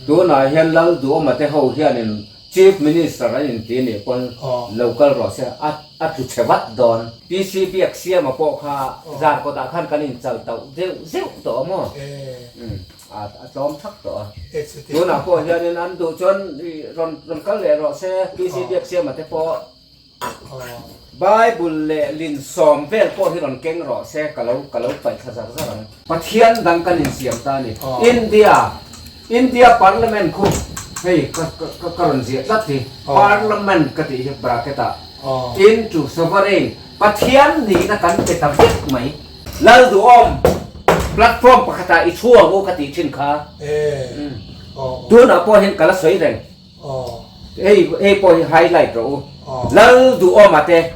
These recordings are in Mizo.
Tunah hian Lalduhawma te ho hianin Chief Minister an inti nih pawn lo kal rawh se, a a tlu chhe vat dawn. PC Biaksiama pawh kha Zarkawtah khan kan inchal tauh deuh zeuh tawh a maw? A a tlawm thak tawh a. Tunah pawh hianin an duh chuan rawn rawn kal leh rawh se, PC Biaksiama te pawh. Bible leh linsawm vel pawh hi rawn keng rawh se, ka lo ka lo paih thla zar zar ang. Pathian dang kan insiam ta a ni. India, India Parliament khu hei ka ka ka rawn ziah tlat hi, Parliament ka tih hi bracket ah into sovereign, Pathian nihna kan pe ta vek mai. Lalduhawm platform pakhatah i chhu ang u ka tih thin kha. Tunah pawh hian ka la sawi reng. Hei hei pawh hi highlight rawh u. Lal Duhawma te,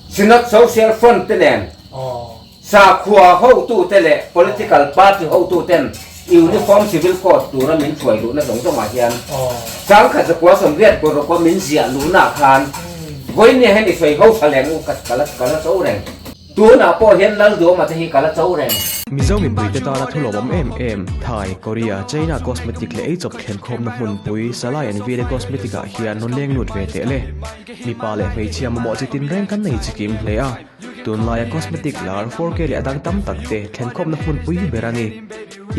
Synod Social Front te nen sakhua hotute leh political party hotuten Uniform Civil Code tura min hruai luhna zawng zawngah hian changkhat zakua 80 paruk a min ziah luhnaah khan vawinia hian i sawi ho tha leng u ka ka la cho reng. Tunah pawh hian Lalduama te hi ka la cho reng. Mizo mipuite tana thu lawmawm em em, Thai, Korea, China cosmetic leh eichawp thlenkhawmna hmunpui Salai and Vile Cosmetic ah hian rawn leng lut ve teh le. Mipa leh hmeichhia mamawh chi tinreng kan nei chikim hle a, tunlaia cosmetic lar 4K leh a dang tam tak te thlenkhawmna hmunpui ber a ni.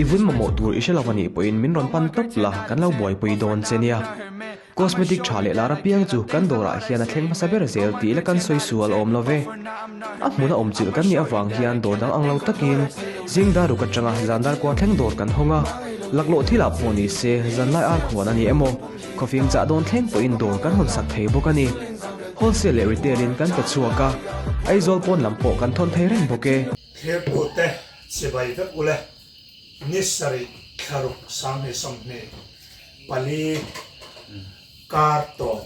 I vun mamawh tur i hre lo anih pawhin min rawn pan tawp la, kan lo buaipui dawn che nia. Cosmetic tha leh lar apiang chu kan dawrah hian a thleng hmasa ber zel tih la kan sawi sual awm lo ve. A hmuna awm chilh kan nih avang hian dawr dang ang lo takin zing dar ruk atanga zan dar kua thleng dawr kan hawng a, laklawh thilah pawh ni se zanlai ar khuan a ni emaw, khawfing chah dawn thleng pawhin dawr kan hawn sak thei bawk a ni. Wholesale leh retail in kan pe chhuak a, Aizawl pawn lam pawh kan thawn thei reng bawk e. Thirtute chibai vek ule. Ni sarih thlaruk 20 24 kar tawp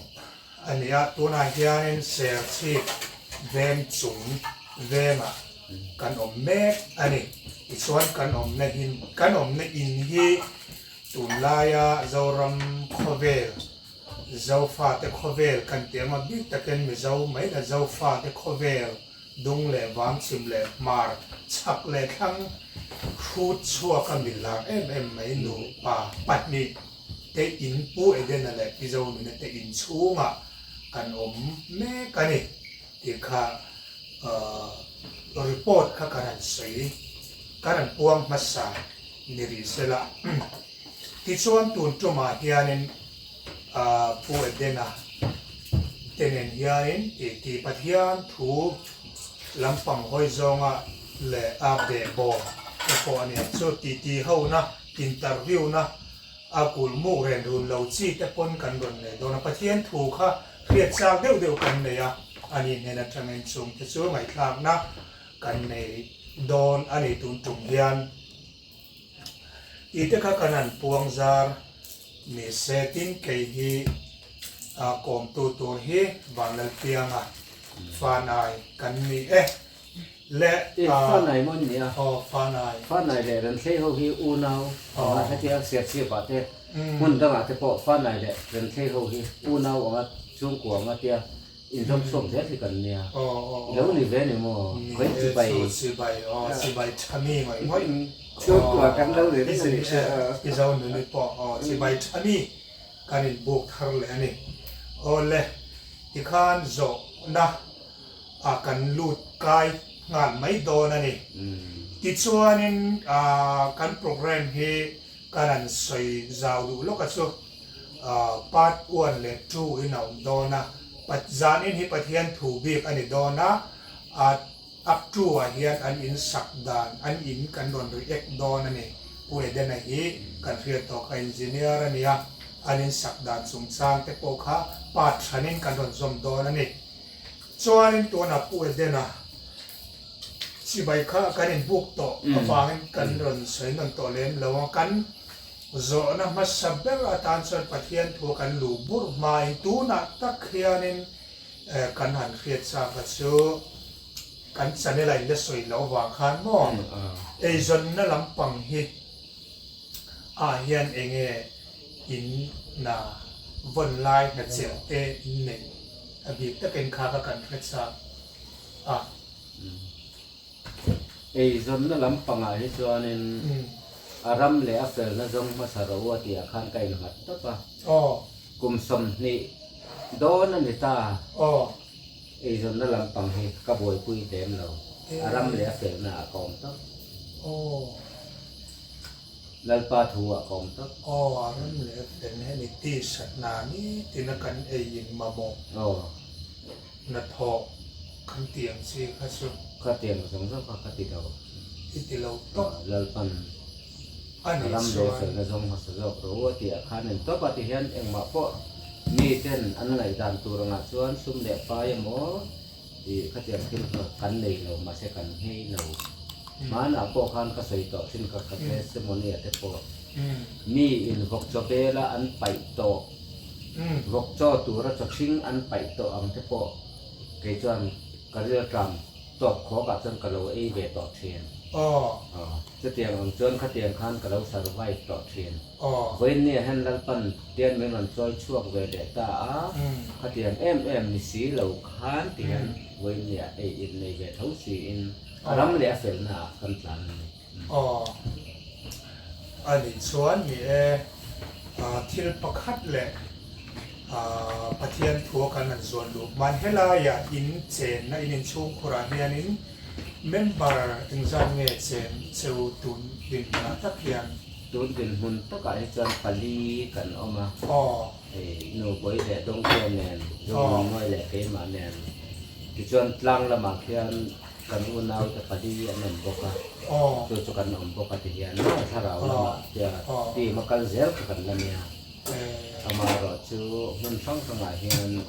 a ni a, tunah hianin Serchhip veng chung vengah kan awm mek a ni. Tichuan kan awmna hin kan awmna in hi tunlaia Zoram khawvel, Zofate khawvel kan tih anga bik takin Mizo mai la Zofate khawvel Dung leh vang chhim leh hmar chhak leh thlang hrut chhuak a mil lar em em mai nupa pahnih te in Pu Edena leh Pi Zonuna te in chhungah kan awm mek a ni tih kha report kha kan han sawi kan han puang hmasa ni rih sela. Tichuan tun tumah hianin Pu Edena te nen hianin titi Pathian thu lampang hawi zawnga leh a behbawm te pawh a ni ang chu. Titi hona, interview na a kulhmuk ren run lo chi te pawn kan rawn nei dawn a. Pathian thu kha hriat chak deuh deuh kan nei a, ani hnen atangin chungte chu ngaihthlakna kan nei dawn a ni tun tum hian. Tih te kha kan han puang zar ni se tin kei hi kawmtu tur hi Vanlalpianga Fanai kan ni e le Fanai maw ni a? Aw Fanai. Fanai leh Renthlei ho hi unau anga hetia Serchhip ah te hmun dangah te pawh Fanai leh Renthlei ho hi unau anga chhungkua anga tia Inzawm chhuak zel hi kan nia. I lo ni ve ni maw? Khawi chibai. Chu chibai aw, chibai tha mi ngawih ngawih. Chhungkua kan lo ni reng a ni. I zo nuni pawh aw, chibai tha mi kan in buk thar leh a ni. Aw le, tikhan zawhna ah kan lut kai nghal mai dawn a ni. Tichuanin kan program hi kan han sawi zau duh lawk a chu. Part one leh two in a awm dawn a, zanin hi Pathian thu bik a ni dawn a, up two ah hian an in sak dan, an in kan rawn react dawn a ni. Pu Edena hi kan hriat tawh kha engineer a nia, an in sak dan chungchang te pawh kha part hranin kan rawn zawm dawn a ni. Chuanin tunah Pu Edena chibai kha kan in buk tawh avangin kan rawn sawi nawn tawh lem lo a, kan Zawhna hmasa ber atan chuan Pathian thu kan luh burh hmain tunah tak hianin kan han hriat chak a chu kan channel a inla sawi loh vang khan maw eizawnna lampang hi ah hian enge in na vawn lai hna chelh te in neih a bik takin kha kha kan hre chak a. Eizawnna lampangah hi chuanin. A ram leh a felna zawng hmasa ro a tih ah khan ka innghat tawp a. Kum 20 dawn a ni ta. Eizawnna lampang hi ka buaipui lem lo. A ram leh a felna ah ka awm tawp. Lalpa thu ah ka awm tawp. Aw, a ram leh a felna hi ni tisa hna nitin a kan ei in mamawh. Hnathawh kan tih ang chi kha chu. Kha tiang zawng zawng kha ka ti lo. I ti lo tawp. Lalpan A nih ram chuan. leh felna zawng hmasa zawk ro a tih ah khan en tawp a ti hian engmah pawh mi ten an ngaihdan tur angah chuan sum leh pai emaw tih khatiang thil kha kan nei lo mahse kan nghei lo. Hmanah pawh khan ka sawi tawh thin ka kha testimony ah te pawh mi in vawk chaw bela an paih tawh. Vawk chaw tura chaw hring an paih tawh ang te pawh kei chuan ka rilṭam tawp khawk ah chuan ka lo ei ve tawh ṭhin. Chutiang ang chuan khatiang khan ka lo survive tawh ṭhin. Vawiinnia hian Lalpan tian min rawn chawi chhuak ve leh ta a, khatiang em em ni si lo khan ti hian vawiinnia ei in nei ve tho siin a ram leh a felna ah kan tlan a ni. Aw, a nih chuan ni e, thil pakhat leh Pathian thua kan han zuan duh. Mahni helaiah in chenna in inchhungkhurah hianin member engzat nge chen cheu tun dinhmunah tak hian? Tun dinhmun takah hi chuan pali kan awm a, hei Nubawi leh Dawngtea nen, Zohmunnuai leh keimah nen. Tichuan tlang lamah khian Kan unaute pali an awm bawk a, chu chu kan awm bawk a ti hian maw thlarau lamah tia team a kal zel kha kan la nia. Amaherawh chu hmun hrang hrangah hian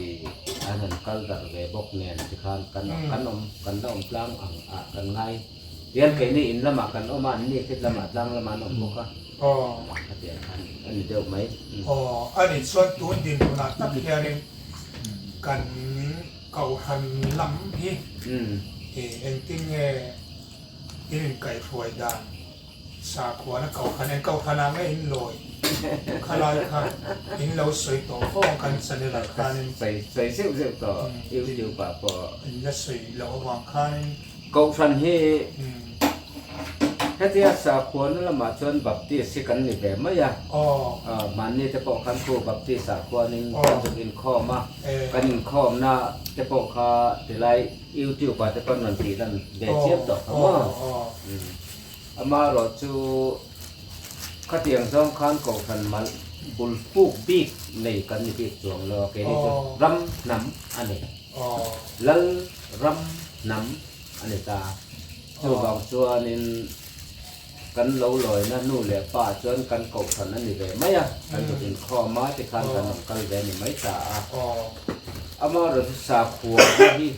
ih an han kal darh ve bawk nen tikhan kan kan awm kan la awm tlang ang ah kan ngai. Tihian keini in lamah kan awm a, anni khit lamah tlang lamah an awm bawk a, khatiang khan a ni deuh mai. Aw, a nih chuan tun dinhmunah tak hianin kan. Kohhran lam hi engtin nge in inkaihhruai dan? Sakhuana kohhran, eng kohhranah nge in lawi? Khalai kha in lo sawi tawh fo ang kan channel ah khanin. Sawi zeuh zeuh tawh YouTube ah pawh. In la sawi loh avang khanin. Kohhran hi hetia sakhuana lamah chuan Baptist hi kan ni ve mai a, mahni te pawh khan khu Baptist ah khuanin kan zuk inkhawm a, kan inkhawmna te pawh kha tilai YouTube ah te pawn rawn tih lan ve chiam tawh kha maw. Amaherawh chu khatiang zawng khan kohhran mal bul puk bik nei kan ni bik chuang lo a, keini chu ram hnam a ni. Lal ram hnam a ni ta. Chuvang chuanin kan lo lawina nu leh pa chuan kan kohhran a ni ve mai a, kan zuk inkhawm a tikhan kan rawn kal ve a ni mai ta a. Amaherawhchu chu sakhua hi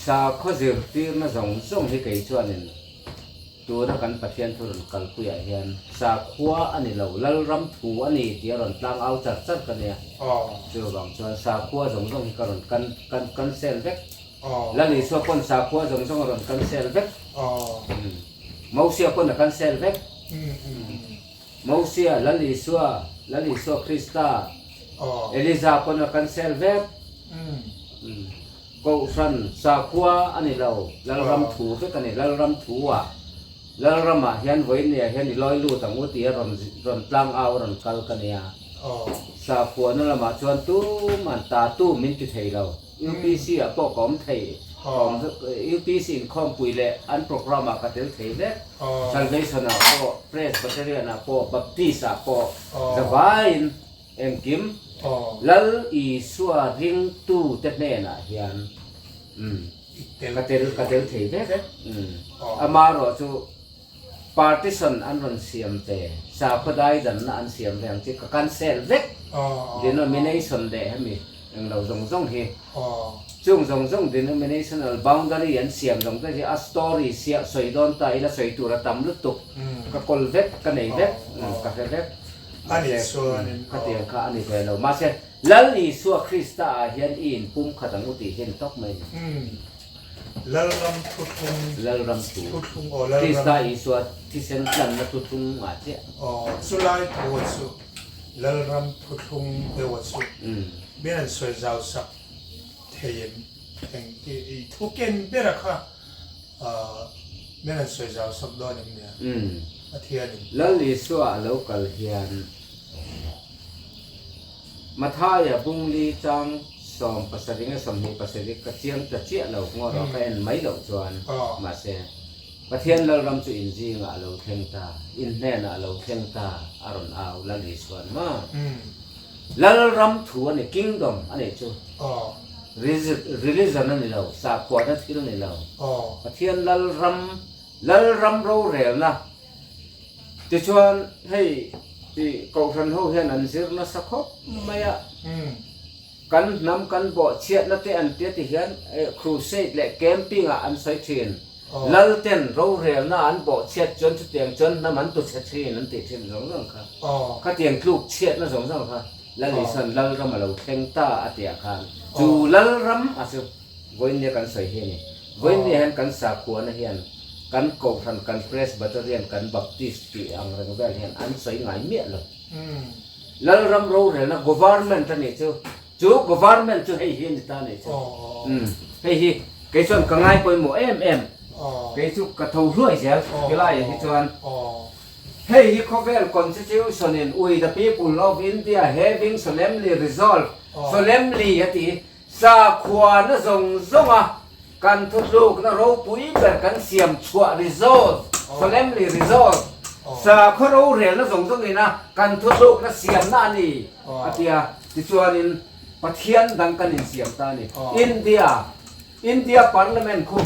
sakhaw zirtirna zawng zawng hi kei chuanin Tuna kan Pathian thu rawn kalpuiah hian sakhua a ni lo, Lalram thu a ni tih a rawn tlang au char char ka nia. Chuvang chuan sakhua zawng zawng hi ka rawn kan kan cancel vek. Lal Isua pawn sakhua zawng zawng a rawn cancel vek. Mosia pawn a cancel vek. Mosia, Lal Isua, Lal Isua Krista, Eliza pawn a cancel vek. Kohhran sakhua a ni lo, Lalram thu vek a ni. Lalram thu-ah, Lalramah hian vawinia hian i lawi lut ang u tia rawn rawn tlang au rawn kal ka nia. Sakhuana lamah chuan tuman ta tu min ti thei lo. UPC ah pawh ka awm thei, ka awm UPC inkhawmpui leh an programme ah ka tel thei vek. Salvation ah pawh, Presbyterian ah pawh, Baptist ah pawh zavaiin Engkim, Lal Isua ringtute hnenah hian ka tel ka tel thei vek. Amaherawh chu partition an rawn siam ve, sakhaw daidanna an siam ve ang chi ka cancel vek. Denomination leh hemi englo zawng zawng hi. Chung zawng zawng denominational boundary an siam zawng te hi a story siah sawi dawn ta ila sawi tur a tam lutuk. Ka kawl vek, ka nei vek, ka hre vek. Mahse, khatiang kha a ni ve lo. Mahse, Lal Isua Krista ah hian i inpum khat ang u tih hi a ni tawp mai a ni. Lalram thuthlung. Lalram thu. Thuthlung aw Lalram. Krista Isua thisen tlanna thuthlung ah chiah. Aw, chulai thu a chu Lalram thuthlung deuh a chu min an sawi zau sak thei em? Eng ti i thu ken ber a kha min an sawi zau sak dawn em nia? Pathianin. Lal Isua a lo kal hian Mathaia bungli chang 17 nge 27 ka chiang ta chiah lo ngaw rawh ka en mai loh chuan mahse Pathian Lalram chu in zingah a lo thleng ta, in hnenah a lo thleng ta a rawn au Lal Isuan maw? Lalram thu a ni, kingdom a nih chu. Religion a ni lo, sakhuana thil a ni lo. Pathian Lalram, Lalram rorelna. Tichuan hei tih Kohhran ho hian an zir nasa khawp mai a. Kan hnam kan bawhchhiatna te an tia ti hian crusade leh camping ah an sawi thin. Lal ten rorelna an bawhchhiat chuan chutiang chuan hnam an tuchhe thin an tih thin zawng zawng kha. Khatiang tluk chhiatna zawng zawng kha Lal Isuan Lalram a lo thleng ta a tihah khan chu Lalram a chu vawiinnia kan sawi hi a ni. Vawiinnia hian kan sakhuana hian kan Kohhran, kan Presbyterian, kan Baptist tih ang reng vel hian an sawi ngai miah lo. Lalram rorelna government a nih chu, chu government chu hei hi a ni ta a nih chu. Hei hi kei chuan ka ngai pawimawh em em, kei chu ka tho hluai zel tilaiah hi chuan. Hei hi khawvel constitution in we the people of India having solemnly resolved, solemnly a ti, Sakhuana zawng zawnga kan thutlukna ropui ber kan siam chhuah resolve, solemnly resolve, sakhaw rorelna zawng zawngina kan thutlukna siamna a ni a ti a. Tichuanin Pathian dang kan insiam ta a ni. India, India Parliament khu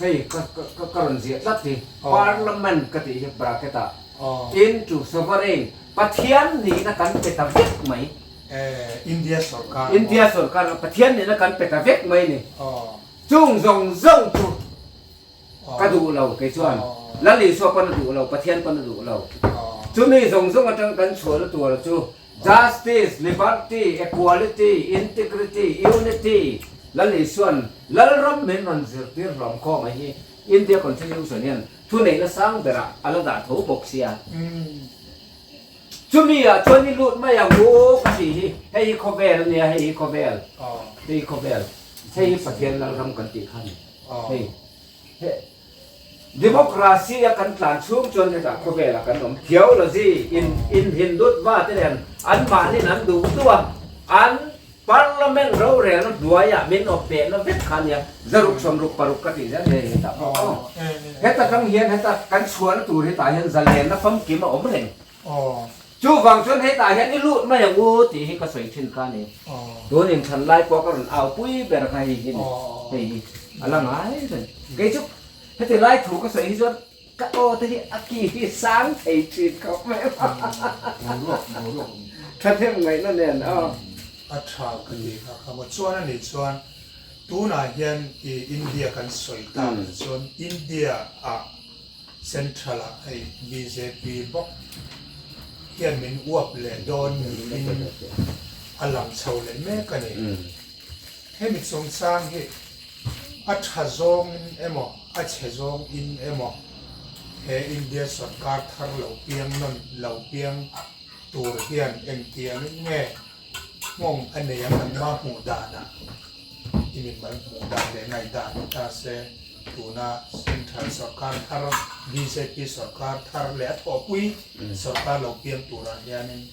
hei ka ka rawn ziah tlat hi, Parliament ka tih hi bracket ah into sovereign, Pathian nihna kan pe ta vek mai. India sorkar India sorkar Pathian nihna kan pe ta vek mai ni. Chung zawng zawng chu ka duh lo kei chuan Lal Isua pawn a duh lo, Pathian pawn a duh lo. Chumi zawng zawng atang kan chhuahna tur chu Justice, Liberty, Equality, Integrity, Unity Lal Isuan Lalram min rawn zirtir hlawm khawm a hi India Constitution hian thuneihna sang berah a la dah tho bawk sia. Chumi ah chuan i lut mai ang u ka tih hi, hei hi khawvel a nia, hei hi khawvel, hei hi khawvel, hei hi Pathian Lalram kan tih kha a ni, hei he Democracy a kan tlan chhung chuan hetah khawvel ah kan awm, theology in in Hindutva te nen an mahnin an duh duh a, an Parliament rorelna hnuaiah min awp pehna vek kha a nia, 666 ka tih zel hei hetah pawh aw. Heta tang hian heta kan chhuahna tur hetah hian zalenna famkim a awm reng. Chuvang chuan hetah hian i lut mai ang u tih hi ka sawi thin kha a ni. Tun inthlan lai pawh ka rawn au pui ber kha hei hi ni, hei hi a la ngai reng. Kei chu heti lai thu ka sawi hi chuan ka aw te hi a ki hi sang thei thin khawp mai a. Thahnem ngaihna nen aw. A tha ka ti kha kha maw. Chuan a nih chuan tunah hian i India kan sawi tak chuan India ah Central ah hei bjp bawk hian min uap leh dawn niin a lang chho leh mek a ni. Hemi chungchang hi a tha zawngin emaw a chhe zawngin emaw he India sorkar thar lo piang nawn lo piang tur hian engtiangin nge nghawng a nei ang nangma hmuh danah i mimal hmuh dan leh ngaihdan ni ta se tuna Central sorkar thar bjp sorkar thar leh a thawhpui sorkar lo piang turah hianin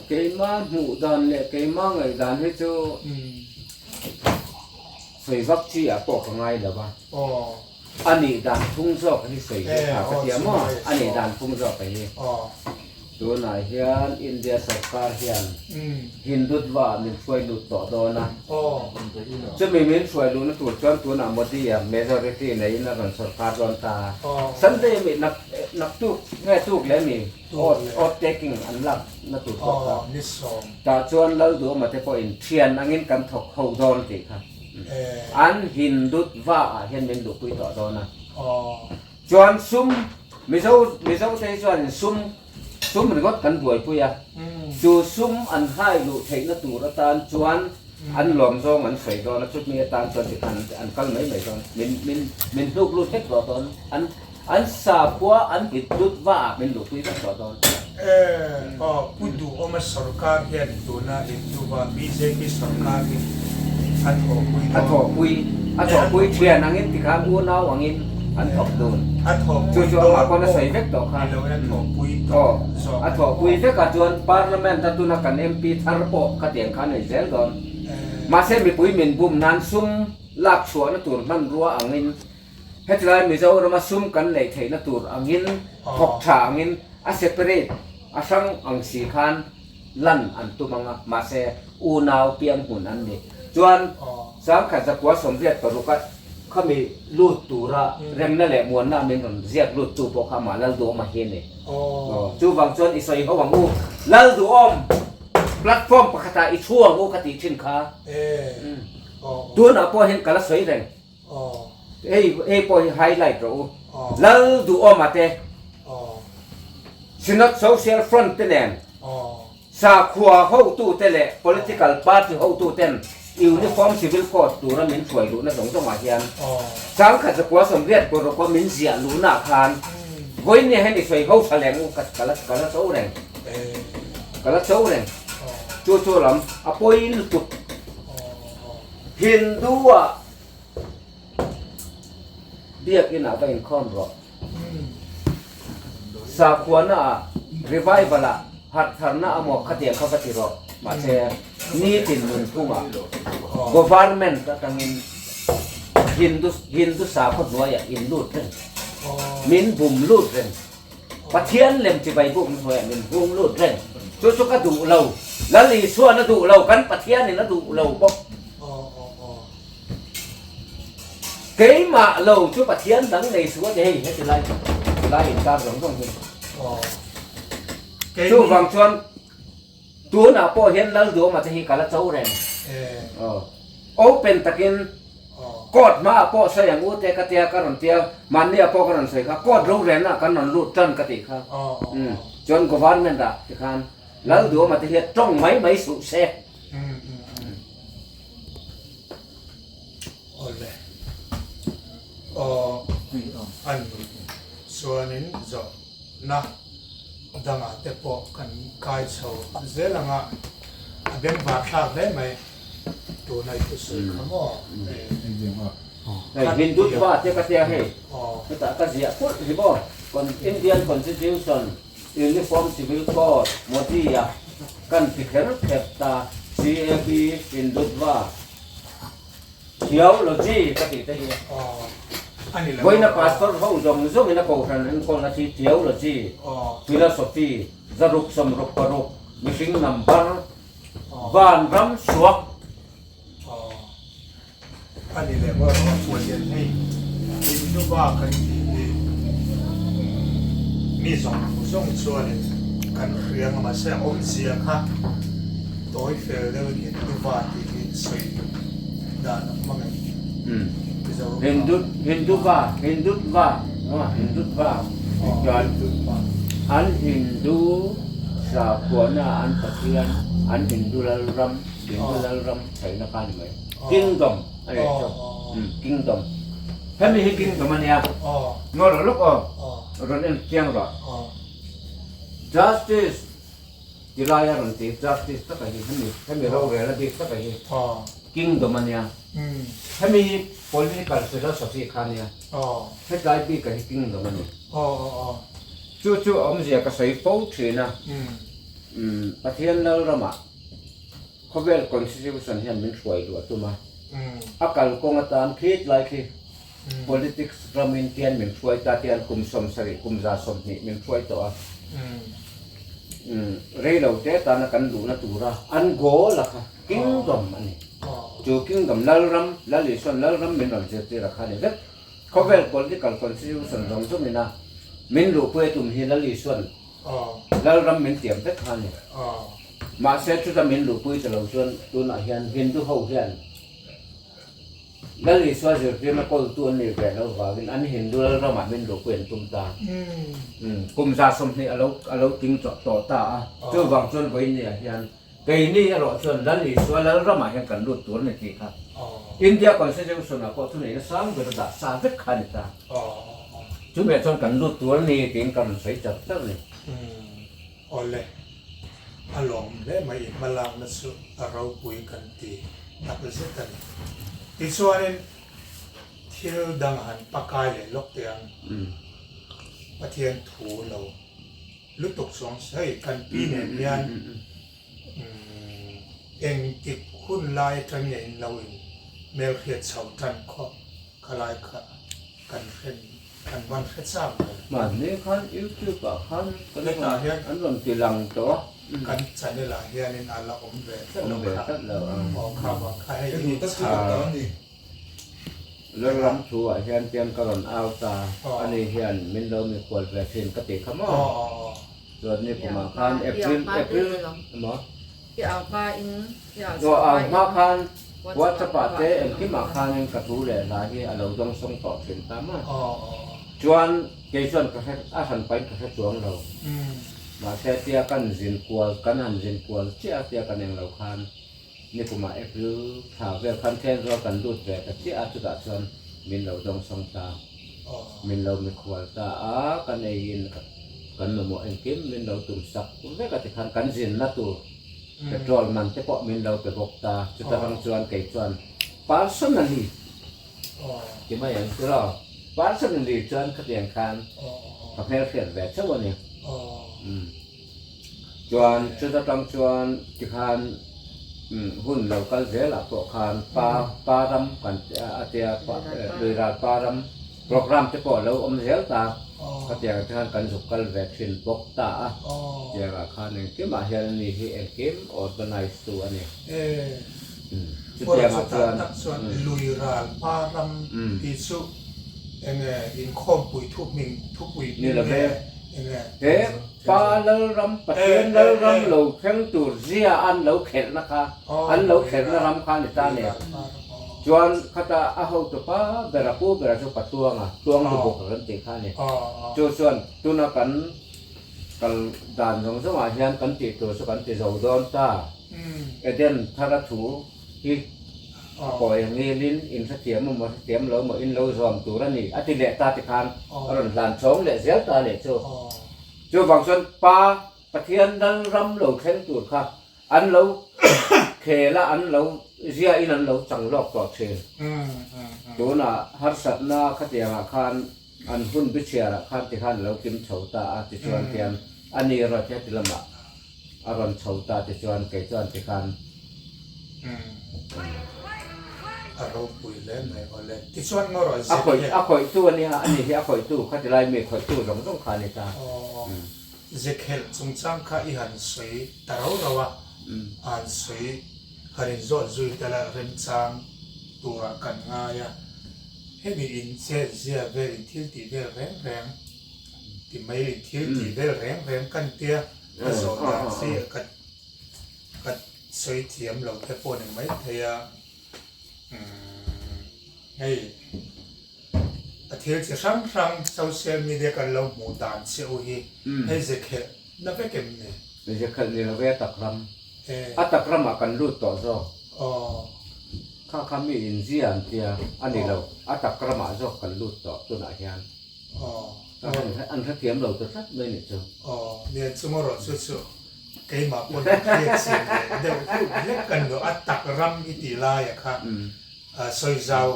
Keima hmuh dan leh keima ngaihdan hi chu sawi vak chi ah pawh ka ngai lo a, a nih dan phung zawk hi sawi hi tha ka tia maw, a nih dan phung zawk hi. Tunah hian India sorkar hian Hindutva min hruai lut tawh dawn a, chumi min hruai luhna tur chuan tunah Modi-a majority neiin a rawn sorkar dawn ta. Sunday mi naktuk nge tuk leh mi? Oath taking an lak na tur pawh kha. Tah chuan Lalduhawma te pawhin thian angin kan thawk ho dawn tih kha an Hindutva ah hian min luhpui tawh dawn a. Chuan sum, Mizo Mizo te hi chuanin sum sum ringawt kan buaipui a, chu sum an hai luh theihna tur atan chuan an lawm zawng an sawi dawn a, chutmi atan chuan tikhan an kal mai mai dawn, min min min hnuk lut vek tawh dawn. An An sakhua an hit lut va ah min luhpui vek tawh dawn. E aw Pu Duhawma sorkar hian tuna Hinduva bjp sorkar hi a thawhpui A dawn. thawhpui, a thawhpui thian angin tikhan unau angin An thawk dun. A thawhpui Chu chu dawn amah pawn a pawh sawi vek tawh kha. ni loin a thawhpui Aw, tawh zawk a a ni thawhpui maw? vek a chuan Parliament a tuna kan MP thar pawh khatiang kha a nei zel dawn. Mahse mipui min bum nan sum lak chhuahna tur hmanrua angin Hetilai Mizorama sum kan neih theihna tur angin, thawk tha angin a separate, a hrang ang si khan lan an tum ang a, mahse unau piang hmun an ni. Chuan sangkhat zakua 86 a khami lut tura remna leh muanna min rawn ziak lut tu pawh kha amah Lalduhawma hi a ni. Chuvang chuan i sawi ho ang u, Lalduhawm platform pakhatah i chhu ang u ka tih thin kha. Tunah pawh hian ka la sawi reng. Hei hei pawh hi highlight rawh u. Lal Duhawma te, Synod Social Front te nen sakhua hotute leh political party hotuten Uniform Civil Code tura min hruai luhna zawng zawngah hian sangkhat zakua 86 a min ziah luhnaah khan vawiin hian i sawi ho tha leng u ka ka la ka la cho reng. Ka la cho reng. Chu chu lam a pawi lutuk. Hindu-ah biakinn ah va inkhawm rawh. Sakhuana-ah, revival-ah, harhtharna amaw khatiang kha va ti rawh. Mahse, nitin nunphungah government atangin Hindu Hindu sakhaw hnuaiah in lut reng, min bum lut reng. Pathian lem chibai buk na hnuaiah min hung lut reng. Chu chu ka duh lo. Lal Isuan a duh lo, kan Pathianin a duh lo bawk. Keimah lo chu Pathian dang nei suh a ti hei, heti lai lai inkar zawng zawng hi. Chuvang chuan Tunah pawh hian Lalduama te hi ka la cho reng. Open takin court hmaah pawh sawi ang u te ka tia ka rawn tia, mahniah pawh ka rawn sawi kha, court rorelnaah kan rawn lut tan ka tih kha. Chuan government ah tikhan Lalduama te hi a tawng mai mai suh se. Awle. Aw an chuanin zawhna dangah te pawh kan kai chho zel ang a, a bengvar thlak hle mai tuna i thusawi kha maw. Hei Hindutva te ka tia hei hetah ka ziah pulh hi maw Indian Constitution Uniform Civil Code Modi a kan ti kher kher ta CAB Hindutva Theology ka tih te hi vawiina pastor ho zawng zawngin a kohhran enkawlna khi theology, philosophy, zaruk 66, mihring number, vanram suak. A ni leh maw rawh Pualian hei Hinduva kan tih hi mi zawng zawng chuanin kan hria ang a mahse a awmzia kha tawi fel deuhin Hinduva tih hi sawi dan a hmang em? Mizoram ah. Hindu Hinduva Hindutva Hindutva chuan an Hindu sakhuana an Pathian an Hindu lalram Hindu lalram saina kha a ni mai. Kingdom a ni chu Kingdom hemi hi Kingdom a nia ngaw rawh lawk aw rawn en chiang rawh Justice ti lai a rawn ti Justice taka hi hemi hemi rorel a bik taka hi Kingdom a nia hemi hi political philosophy kha a nia hetlai bika hi Kingdom a ni chu chu a awmzia ka sawi fo thin a Pathian Lalramah Khawvel Constitution hian min hruai duh a tum a, a kalkawng atan khit lai khi politics ramin tian min hruai ta tian kum 70, kum 120 min hruai tawh a, rei lo te tana kan luhna tura an goal a kha kingdom a ni. Chu kingdom Lalram, Lal Isuan Lalram min rawn zirtir a kha a ni vek. Khawvel political constitution zawng zawngin a min luhpui a tum hi Lal Isuan Lalram min tiam vek kha a ni. Mahse chuta min luhpui ta lo chuan tunah hian Hindu ho hian Lal Isua zirtirna kawltu an nih ve loh vangin an Hindu lalramah min luhpui an tum ta. Kum 120 a lo a lo ting tawh tawh ta a. Chuvang chuan vawinia hian keini erawh chuan Lal Isua lalramah hian kan lut tur a ni tih kha India Constitution ah pawh thuneihna sang ber a dah sa vek kha a ni ta. Chumi ah chuan kan lut tur a ni tiin ka rawn sawi char char a ni. Awle, a lawm hle mai i hmalakna chu a ropui kan ti tak zet a ni. Tichuanin Thil dang han pakai leh lawk teh ang. Pathian thu lo lutuk chuang hei kan pi nen hian engtik hun lai atang nge in lo in hmelhriat chho tan khawp khalai kha kan hre kan van hre chak ve. Mahni khan youtube ah khan an rawn ti lang tawh a. Kan channel ah hianin a la awm ve tlat lo kha. Aw kha vang kha hei hi chhan. Lalram thu ah hian pian ka rawn au ta, ani hian min lo mikhual ve thin ka tih kha maw? Chuan ni kumah khan April, April emaw? Aw au hma khan WhatsApp ah te engkimah khanin ka thu leh hla hi a lo dawng sawng tawh thin ta maw? Chuan kei chuan ka hre, a hran pahin ka hre chuang lo. Mahse tia kan zin kual, kan han zin kual chiah a tia kan englo khan. Nikumah April thla vel khan Thenzawl kan lut ve ta chiah a, chutah chuan min lo dawngsawng ta, min lo mikhual ta a, kan eiin kan mamawh engkim min lo tum sak vek a tikhan kan zinna tur petrol man te pawh min lo pe bawk ta, chuta rang chuan kei chuan personally ti mai ang chu lo, personally chuan khatiang khan ka hmelhriat ve chauh a ni. Chuan chuta tang chuan tikhan hun lo kal zelah pawh khan pa pa ram kan a tia luiral pa ram programme te pawh a lo awm zel ta khatiang te khan kan zuk kal ve thin bawk ta a tiangah khan engkimah hian ani hi engkim organize tu a ni. Chutiangah chuan. Tak chuan luiral pa ram tih chu enge inkhawmpui thuhming thupui hming nge enge. He Pa Lalram, Pathian Lalram lo thleng tur zia an lo khelhna kha, an lo khelhna ram kha a ni ta nen. Chuan khata a hotu pa bera pu bera chu Patluanga, Tluang Lubuk kan tih kha a ni. Chu chuan tuna kan kal dan zawng zawngah hian kan tih tur chu kan ti zo dawn ta. Eden thara thu hi a kawi ngilin in hrethiam emaw hrethiam lo emaw in lo zawm tur a ni a ti leh ta ti khan a rawn hlan chhawng leh zel ta leh chu. Chuvang chuan Pa Pathian lal ram lo thleng tur kha an lo khel a, an lo ziahin an lo chang lawk tawh thin. Tunah harsatna khatiangah khan an hun bichhiarah khan tikhan a lo kim chho ta a, tichuan tian a ni rawh ti heti lamah a rawn chho ta tichuan kei chuan tikhan. A ropui hle mai awle. Tichuan maw rawh A khawih a khawihtu a nia, ani hi a khawihtu khati lai mi khawihtu zawng zawng kha a ni ta. Aw Zekhelh chungchang kha i han sawi ta rau rau a, a han sawi han inzawt zui tel a remchang turah kan ngai a. Hemi in chet zia vel in thil tih vel reng reng ti mai in thil tih vel reng reng kan tia ka zawh dan chi ka ka sawi thiam lo te pawh ni mai thei a umm hei a thil chi hrang hrang social media kan lo hmuh dan che u hi hei ze khelh na vek em ni? Ze khelh ni lo ve a tak ram. A tak ramah kan lut tawh zawk. Kha kha mi inzia an tia a ni lo, a tak ramah zawk kan lut tawh tunah hian. An hrethiam lo ta tlat mai nih chu. Aw, nia chu maw rawh chu chu keimah pawn ka hriat chian leh deuh deuh hlek ka ni lo, a tak ram i tih laia kha sawi zau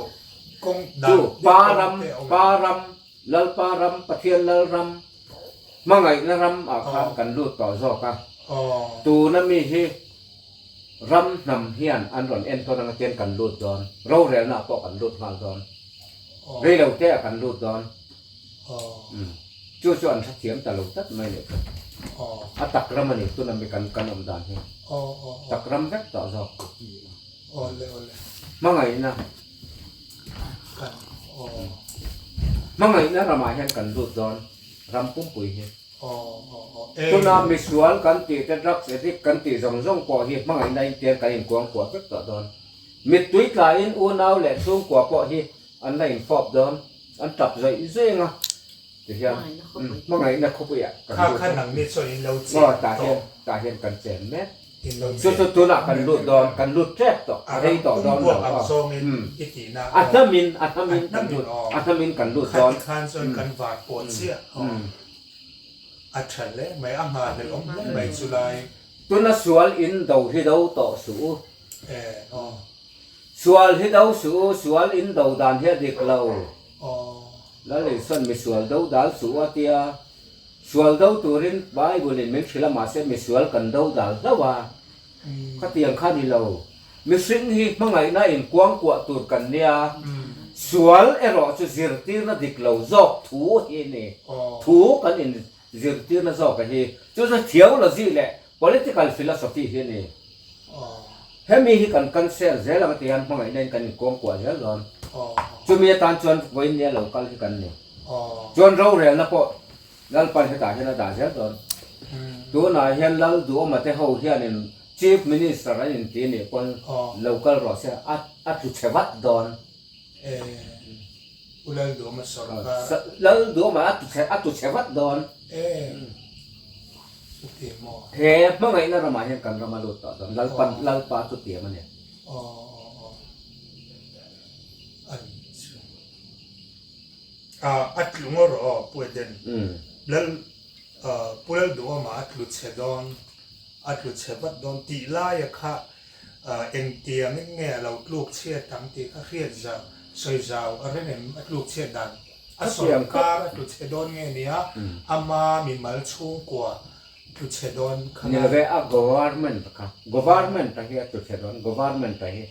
kawng dan Chu pa ram, pa ram, Lalpa ram, Pathian Lal ram, hmangaihna ram ah khan kan lut tawh zawk a, tuna mi hi ram hnam hian an rawn entawn anga tian kan lut dawn, rorelna ah pawh kan lut nghal dawn. Rei lo te ah kan lut dawn. Chu chu an hrethiam ta lo tlat mai nih chu. A tak ram a ni tuna mi kan kan awm dan hi. Tak ram vek tawh zawk. Hmangaihna. Hmangaihna ramah hian kan lut dawn ram pumpui hi. Tuna misual kan tih te drugs addict kan tih zawng zawng pawh hi hmangaihna in tian kan inkuangkuah vek tawh dawn. Mittui tlaiin unau leh chhungkua pawh hi an la infawp dawn, an tap zawih zawih ang a, tihian hmangaihna khawpuiah kan lut dawn. Aw, tah hian, tah hian kan chen mek. Chu chu tunah kan lut dawn, kan lut tep tawh, a rei tawh dawn lo. Aw, a hnamin, a hnamin kan lut, a hnamin kan lut dawn. Tuna sual in do hi do tawh suh u. Sual hi do suh u, sual in do dan hi a dik lo. Lal Isuan misual do dal suh u a tia. Sual do turin Bible in min hrilh a mahse misual kan do dal hlauh a. Khatiang kha ni lo. Mihring hi hmangaihna in kuangkuah tur kan nia. Sual erawh chu zirtirna dik lo zawk thu hi a ni. Thu kan in zirtirna zawk a hi. Chu chu theology leh political philosophy hi a ni. Hemi hi kan cancel zel ang tihian hmangaihna in kan in kuangkuah zel dawn. Chumi atan chuan vawiin nia lo kal hi kan ni. Chuan rorelna pawh Lalpan hetah hian a dah zel dawn. Tunah hian Lal Duhawma te ho hianin Chief Minister an inti nih pawn lo kal rawh se a a tlu chhe vat dawn. U Lal Duhawma sawrkar. Lal Duhawma a tlu chhe a tlu chhe vat dawn. Chuti maw? He hmangaihna ramah hian kan ram a lut tawh dawn. Lalpan Lalpa chu tiam a ni. An chu. A tlu ngawr rawh aw Pu Eden. Lal Pu Lalduhawma a tlu chhe dawn, a tlu chhe vat dawn tih laia kha engtiangin nge a lo tluk chhiat ang tih kha hriat zau, sawi zau a rem em? A tluk chhiat dan a sawrkar a tlu chhe dawn nge nia ama mimal chhungkua tlu chhe dawn kha Ni love a government kha, government a hi a tlu chhe dawn, government a hi.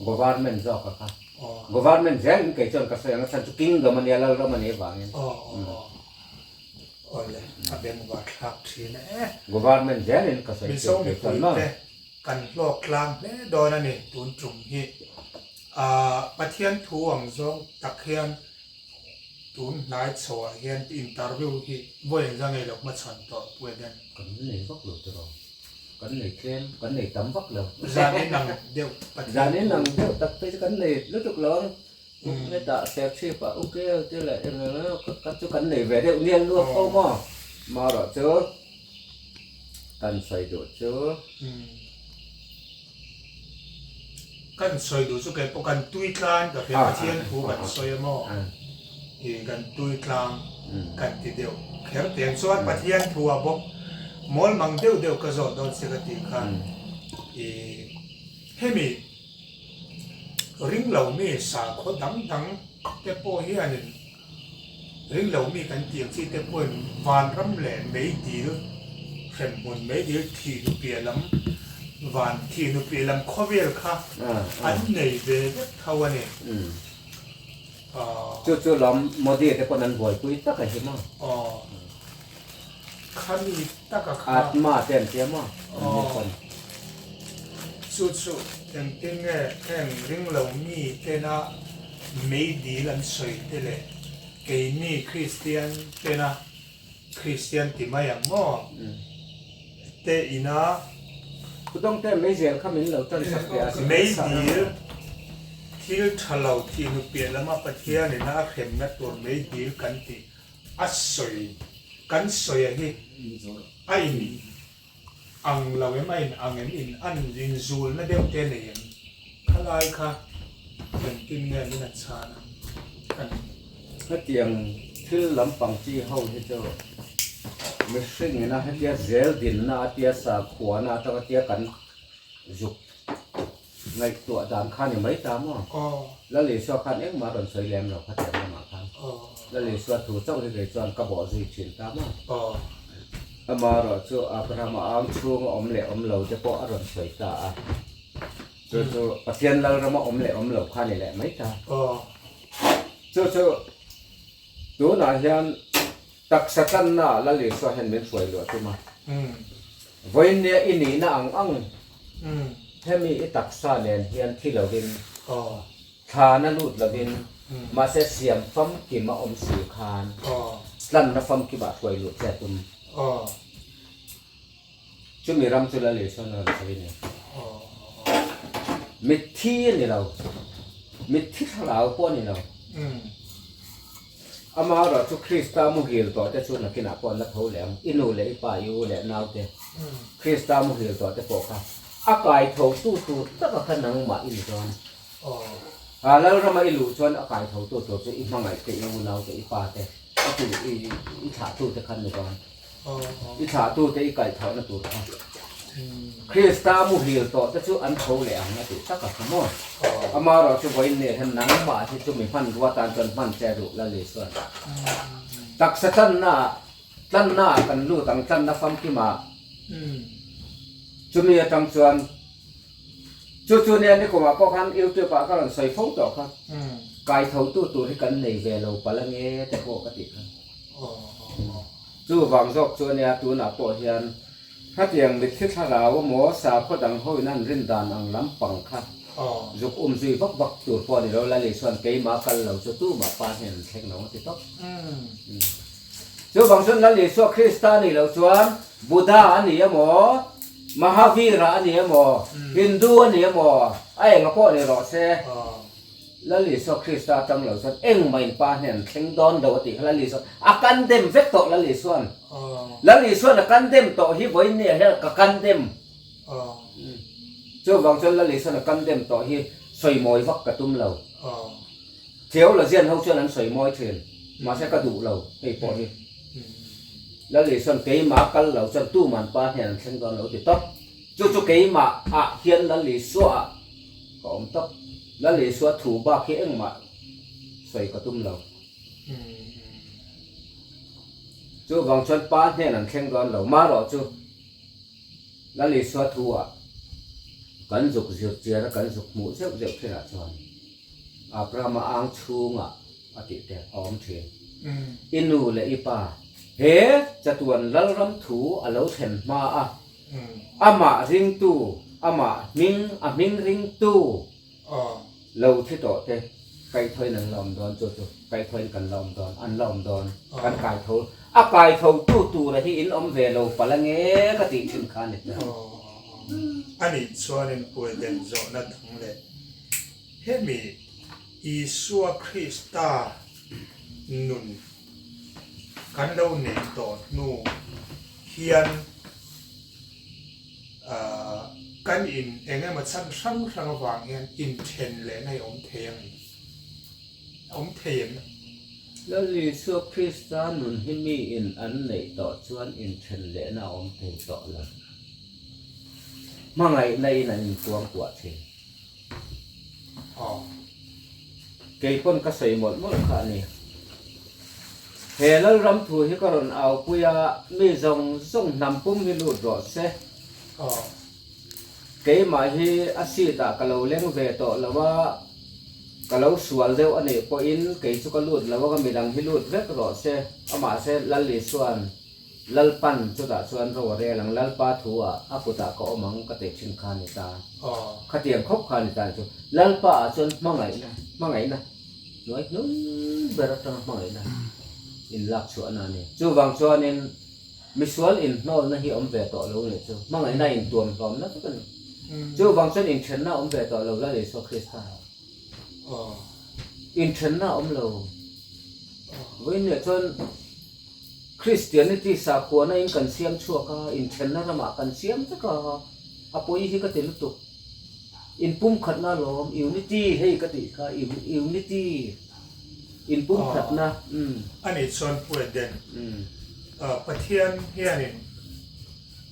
Government zawk a kha. Government zel in kei chuan ka sawi ang a chhan chu kingdom a nia Lalram a nih avangin. Awle a bengvar thlak thin e. Government zel in ka sawi Mizo mipui te kan hlawk tlang hle dawn a ni tun tum hi. Pathian thu ang zawng tak hian tun hnai chho ah hian interview hi vawi engzah ngei lo hmachhawn tawh Pu Eden. Kan nei vak lo tiraw. Kan nei tlem, kan nei tam vak lo. Zan in ang deuh Pathian. Zan in ang deuh tak phei chu kan nei lutuk lo ang. Hetah serchhip ah ukel te leh eng eng emaw kha chu kan nei ve deuh nial luak fo maw. Marawh chu kan sawi duh chu. Kan sawi duh chu kei pawh kan tui tlang ka hria Pathian thu kan sawi a maw i kan tui tlang kan ti deuh kher tiang chuan Pathian thu ah bawk mawl mang deuh deuh ka zawh dawn che ka tih khan i hemi ring lo mi sakhaw dang dang te pawh hianin Ring lo mi kan tih ang chi te pawhin vanram leh meidil hremhmun, meidil thih nu piah lam, van thih nu piah lam khawvel kha an nei ve vek tho a ni. Chu chu lam Modi te pawn an buaipui tak a hi maw? Aw. Khami taka kha. Atma te an tia maw? An ni pawn. Chu chu engtin nge heng ring lo mi tena Meidil an sawi te leh keini Kristian tena Kristian ti mai ang maw te ina. Kudawng te meizel kha min lo tan sak teh a si Meidil thil tha lo thih nu piah lama Pathian ina a hremna tur meidil kan tih a sawi kan sawi a hi a in ang lo em a in ang em in an in zul na deuh te nei em khalai kha engtin nge min an chhan ang kan Hetiang thil lampang chi ho hi chu mihring ina hetia zel dinna atia sakhuana atanga tia kan zuk ngaihtuah dan kha ni mai ta maw? Lal Isua khan engmah rawn sawi lem lo khatiang lamah khan. Lal Isua thu chauh hi kei chuan ka bawh zui thin ta maw? Amaherawh chu Abrahama ang chhunga awm leh awm lo te pawh a rawn sawi ta a. Chu chu Pathian Lalrama awm leh awm lo kha ni leh mai ta. Chu chu tunah hian taksa tannaah Lal Isua hian min hruai luah tum a. Vawiinnia i nihna ang ang hemi i taksa nen hian thi lovin, thlana lut lovin, mahse siam famkim a awm si khan tlanna famkimah hruai luh che a tum. Chumi ram chu Lal Isuan a rawn sawi a ni. Mitthi a ni lo, mitthi thlarau pawh a ni lo. Amaherawh chu Krista muhil tawh te chu nakinah pawh an la tho leh ang. I nu leh i pa, i u leh nau te, Krista muhil tawh te pawh kha a kai tho tu tur taka kha nangmah i ni dawn. A Lalrama i luh chuan a kai tho tu tur chu i hmangaih te, i unau te, i pa te, i tu, i thlah tu te kha an ni dawn. I thlah tu te i kaih thawhna tur kha. Krista muhil tawh te chu an tho leh ang a tih tak a kha maw? Amaherawhchu vawiin nih hian nangmah hi chu mi hmanrua tan chuan hman che duh la Li chuan taksa tlanna ah tlanna ah kan lut ang tlanna famkimah chumi atang chuan Chu chu nia nikumah pawh khan YouTube ah ka rawn sawi fo tawh kha. Kai tho tu tur hi kan nei ve lo palh ange te pawh ka tih kha. Chu vang zawk chu ania tunah pawh hian hetiang mitthi thlarau emaw sakhaw dang ho in an rin dan ang lampang kha zuk um zui vak vak tur pawh a ni lo. Lali chuan keimah kal lo chu tumah pa hian an thleng lo a ti tawp. Chuvang chuan Lal Isua Krista nih loh chuan Buddha a ni emaw, Mahavira a ni emaw, Hindu a ni emaw, a enga pawh ni rawh se, Lal Isua Krista atang lo chuan engmah in pa hnen an thleng dawn lo a tih kha Lal Isua a condemn vek tawh Lal Isua'n. Lal Isua'n a condemn tawh hi vawiin ni ah hian ka condemn. Chuvang chuan Lal Isua'n a condemn tawh hi sawimawi vak ka tum lo. Theologian ho chuan an sawi mawi thin, mahse ka duh lo hei pawh hi. Lal Isuan keimah kal lo chuan tuman pa hnen an thleng dawn lo ti tawp. Chu chu keimah ah hian Lal Isua ah ka awm tawp. Lal Isua thu bak hi engmah sawi ka tum lo. Chuvang chuan pa hnen an thleng dawn lo, marawh chu. Lal Isua thu ah kan zuk zir chian a kan zuk hmuh zeuh zeuh thinah chuan Abrahama ang chhungah a tih te a awm thin. I nu leh i pa he chatuan Lalram thu a lo thlen hma a, amah ringtu, amah hming a hming ringtu lo thi tawh te kaihthawin an la awm dawn, chu chu kaihthawin kan la awm dawn, an la awm dawn, kan kaitho, a kaitho tu tura hi in awm ve lo palh ange ka tih thin kha a ni ta. A nih chuanin puaiden zawhna dang leh hemi Isua Krista nun kan lo neih tawh hnu hian, Kan in eng emaw chhan hrang hrang avang hian inthen lehna hi a awm thei ang em? A awm thei em? Lal Isua Krista nun hi mi in an neih tawh chuan inthen lehna a awm thei tawh lo. Hmangaihna in an inkuangkuah thin. Aw. Kei pawn ka sawi mawlh mawlh kha a ni. He Lalram thu hi ka rawn aupui a, mi zawng zawng hnam pum hi lut rawh se. Aw. Keimah hi a seat ah ka lo leng ve tawh lo a, ka lo sual deuh a nih pawhin kei chu ka lut lo a, ka midang hi lut vek rawh se. Amahse Lal Isua'n Lalpan chutah chuan ro a rel ang, Lalpa thu ah a kutah ka awm ang ka tih thin kha a ni ta. Khatiang khawp kha a ni ta chu. Lalpa ah chuan hmangaihna, hmangaihna hnuai hnui ber atanga hmangaihna in lak chhuahna a ni. Chuvang chuanin misual inhnawlna hi awm ve tawh lo nih chu. Hmangaihna intuam hlawmna vek a ni. Chuvang chuan inthenna awm ve tawh lo Lal Isua Krista. Inthenna awm lo. Vawiin chuan. Christianity sakhuana in kan siam chhuak a, inthenna ramah kan siam vek a, a pawi hi ka ti lutuk. Inpumkhatna alawm, unity hei ka tih kha, unity, inpumkhatna, umm. A nih chuan Pu Eden, Pathian hianin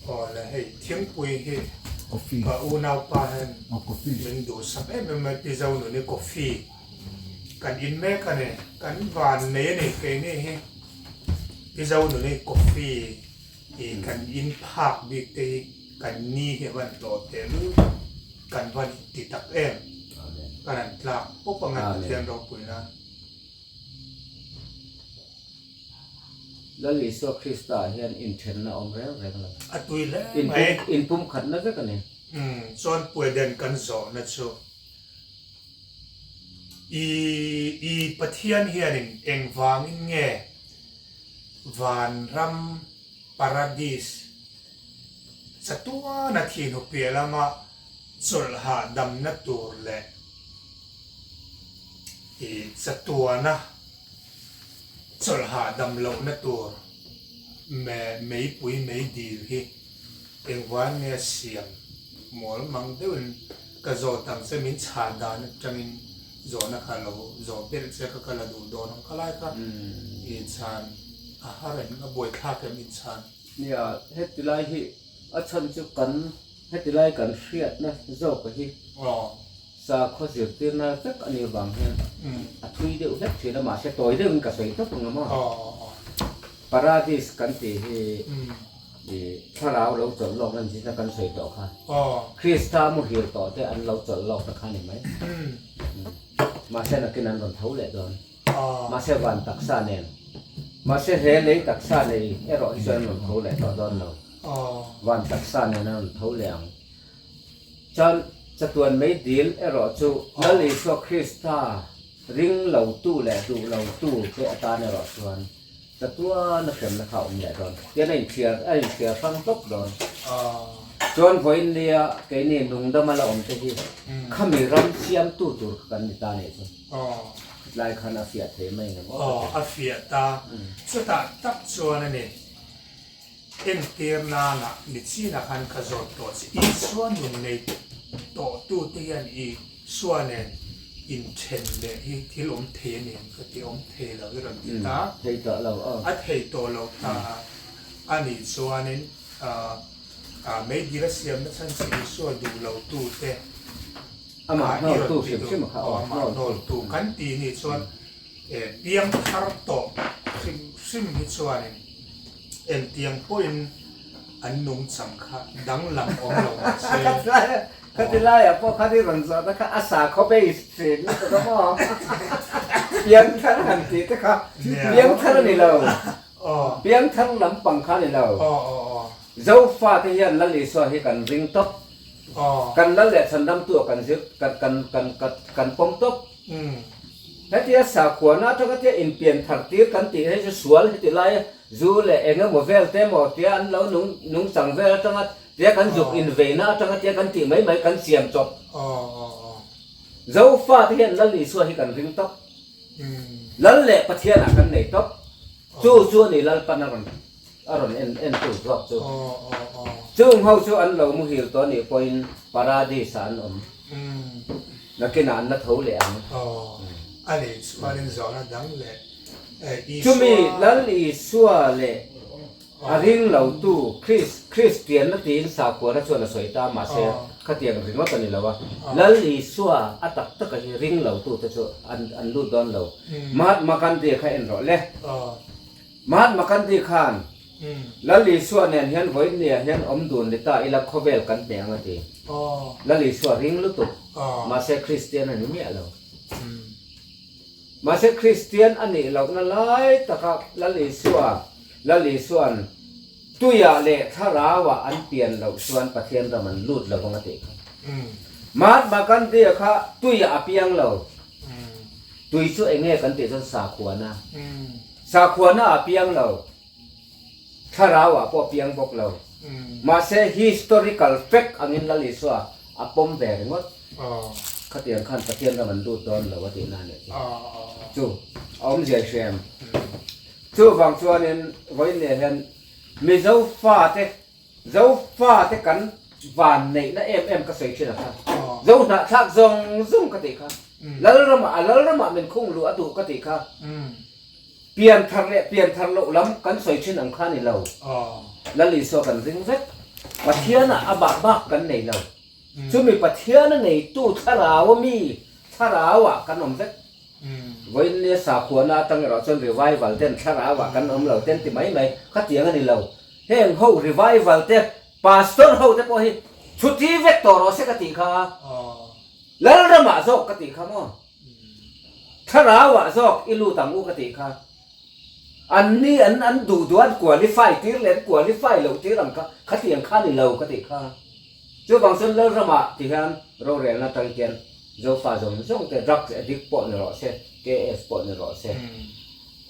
aw le hei thingpui hi ka unaupa hian min duhsak em em mai Pi Zonuni coffee. Kan in mek a ni, kan van nei a ni keini hi Mizo nuni coffee ih kan in phak bik te hi kan ni hi a van hlawh teh lul kan van ti tak em kan han tlak pawp ang a Pathian ropui nan. Lal Isua Krista ah hian inthenna a awm reng reng lo. A tui hle mai. Inpumkhatna vek a ni. Umm chuan Pueden kan zawhna chu. I i Pathian hianin engvangin nge vanram paradis chatuana thihnu piah lama chawlh hahdamna tur leh i chatuana chawlh hahdam lohna tur meipui meidil hi Engvan nge a siam mual mang deuhin ka zawt ang che min chhan dan atangin zawhna kha lo zawh belh che ka kal a duh dawn ang kha lai kha i chhan a har em a buaithlak em i chhan. Nia, heti lai hi. A chhan chu kan heti lai kan hriatna zawka hi sakhaw zirtirna vek a nih vang hian a thui deuh hlek thin a, mahse tawi deuhin ka sawi tawp ang maw? Paradis kan tih hi thlarau lo chawlh lawkna ni zina kan sawi tawh kha. Krista muhil tawh te an lo chawlh lawkna kha a ni mai. Mahse nakin an rawn tho leh dawn. Mahse van taksa nen. Mahse he lei taksa nei erawh hi chuan an rawn tho leh tawh dawn lo. Van taksa nen an rawn tho leh ang. Chuan chatuan mei dil erawh chu Lal Isua Krista ring lo tu leh duh lo tu te atan erawh chuan chatuan a hremna kha a awm leh dawn. Tian a inchhiar a inchhiar hrang hlawk dawn. Chuan vawiin nia keini nungdama la awm te hi khami ram siamtu tur kha kan ni ta nih chu. Khatlai khan a fiah thei mai ngem aw. Aw a fiah ta. Chutah tak chuan a ni. Entir nana michina khan ka zawt tawh che. Isua nun nei tawh tute hian Isua nen inthen leh hi thil awm thei a ni ang ka ti, awm thei lo i rawn ti ta. Thei tawh lo aw. A thei tawh lo ta a nih chuanin meidil a siamna chhan chu Isua duh lo tute Amah hnawltu hrim hrim a kha aw. Amah hnawltu kan ti nih chuan Piang thar tawh hrim hrim hi chuanin engtiang pawhin an nungchang kha danglam awm lo mah se. Khati laiah pawh khan i rawn zawhna kha a sakhaw base thin lutuk a maw? Piang thar han tih te kha piang thar a ni lo, piang thar lampang kha a ni lo. Zofate hian Lal Isua hi kan ring tawp, kan Lal leh Chhandamtu ah kan zir kan kan kan kan pawm tawp. Hetia sakhuana atanga tia inpian thar tir kan tih hei chu sual heti lai zu leh eng emaw vel te emaw tia an lo nung nungchang vel atanga tia kan zuk inveina atanga tia kan tih mai mai kan siam chawp. Zofa te hian Lal Isua hi kan ring tawp. Lal leh Pathian ah kan nei tawp. Chu chu a ni Lalpan a rawn a rawn en en tu zawk chu. Chung ho chu an lo muhil tawh anih pawhin Paradis ah an awm. Nakinah an la tho leh ang. Aw, a nih chuanin zawhna dang leh Isua. Chumi Lal Isua leh a ring lotu Kris, Kristianna tiin sakhuana chuan a sawi ta mahse khatiang ringawt a ni lo a. Lal Isua a tak taka hi ring lotute chu an an lut dawn lo. Mahatma Gandhi kha en rawh le. Mahatma Gandhi khan Lal Isua nen hian vawiinniah hian awm dun ni ta ila khawvel kan hne ang a ti. Lal Isua ring lutuk, mahse Kristian a ni miah lo. Mahse Kristian a nih lohna lai taka Lal Isua, Lal Isua'n tuiah leh thlarauah an pian loh chuan Pathian ram an lut lo ang a tih kha. Mahatma Gandhi-a kha tuiah a piang lo. Tui chu eng nge kan tih chuan sakhuana. Sakhuana ah piang lo, thlarau ah pawh piang bawk lo. Mahse historical fact angin Lal Isua a pawm ve ringawt. Khatiang khan Pathian ram an lut dawn lo a tihna a nih chu. Chu a awmzia i hria em? Chuvang chuanin vawiin nia hian Mizo fate Zofate kan van neihna em em ka sawi thin a kha. Zo hnahthlak zawng zawng ka tih kha. Lalramah a Lalramah min khung luh a duh ka tih kha. Pian thar leh pian thar loh lam kan sawi thin ang kha ni lo. Lal Isua kan ring vek. Pathianah a bak bak kan nei lo. Chumi Pathiana neitu thlarau a mi thlarauah kan awm vek. Vawiin nia sakhuana atang erawh chuan revival ten thlarauah kan awm lo ten ti mai mai khatiang a ni lo. Heng ho revival te pastor ho te pawh hi chhuti vek tawh rawh se ka tih kha Lalramah zawk ka tih kha maw thlarauah zawk i lut ang u ka tih kha an ni an an duh duh an qualify tir leh an qualify loh tir ang kha khatiang kha ni lo ka tih kha chuvang chuan Lalramah ti hian rorelna atang hian Zofa zawng zawng te drugs addict pawh ni rawh se KS pawh ni rawh se.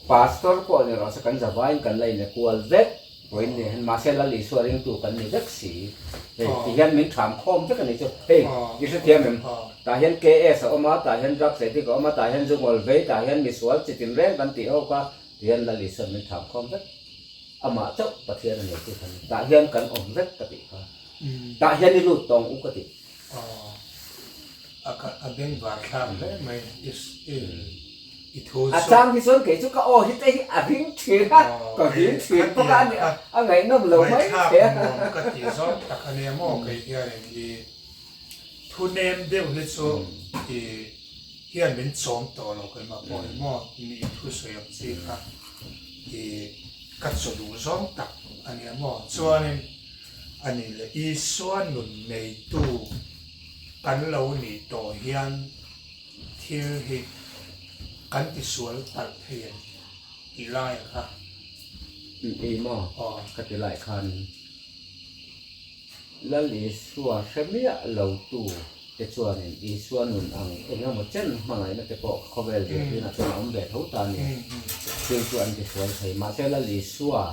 Pastor pawh ni rawh se kan zavaiin kan la inne kual vek vawiin nih hian mahse Lal Isua ringtu kan ni vek si. Hei ti hian min tham khawm vek a ni chu. Hei i hrethiam em? Tah hian KS a awm a, tah hian drugs addict a awm a, tah hian zu ngawl vei, tah hian misual chi tinreng kan tih ho kha ti hian Lal Isua'n min tham khawm vek. Amah chauh Pathian a nei chu kan tah hian kan awm vek ka tih kha. Tah hian i lut tawng u ka tih. A bengvar thlak hle mai. I thu A chu. chang hi chuan kei chu ka aw hi te hi a ring thin a, ka hlim thin bawk a, a ngaihnawm lo mai Ngaihthlak thei a. nuam ka tih zawng tak a nia maw kei hianin i thu nem deuh hi chu i hian min chawm tawh lo keimah pawh hi maw i thusawi ang chi kha i ka chaw duh zawng tak a nia maw. Chuanin a nih leh Isua nun neitu kan lo nih tawh hian Thil hi kan tisual palh thei em tih lai a kha. Ei maw? Ka ti lai khan Lal Isua hre miah lo tu te chuanin Isua nun ang eng emaw chen hmangaihna te pawh khawvel ve thinah chuan a awm ve tho ta a ni. Thil chu an tisual thei. Mahse Lal Isua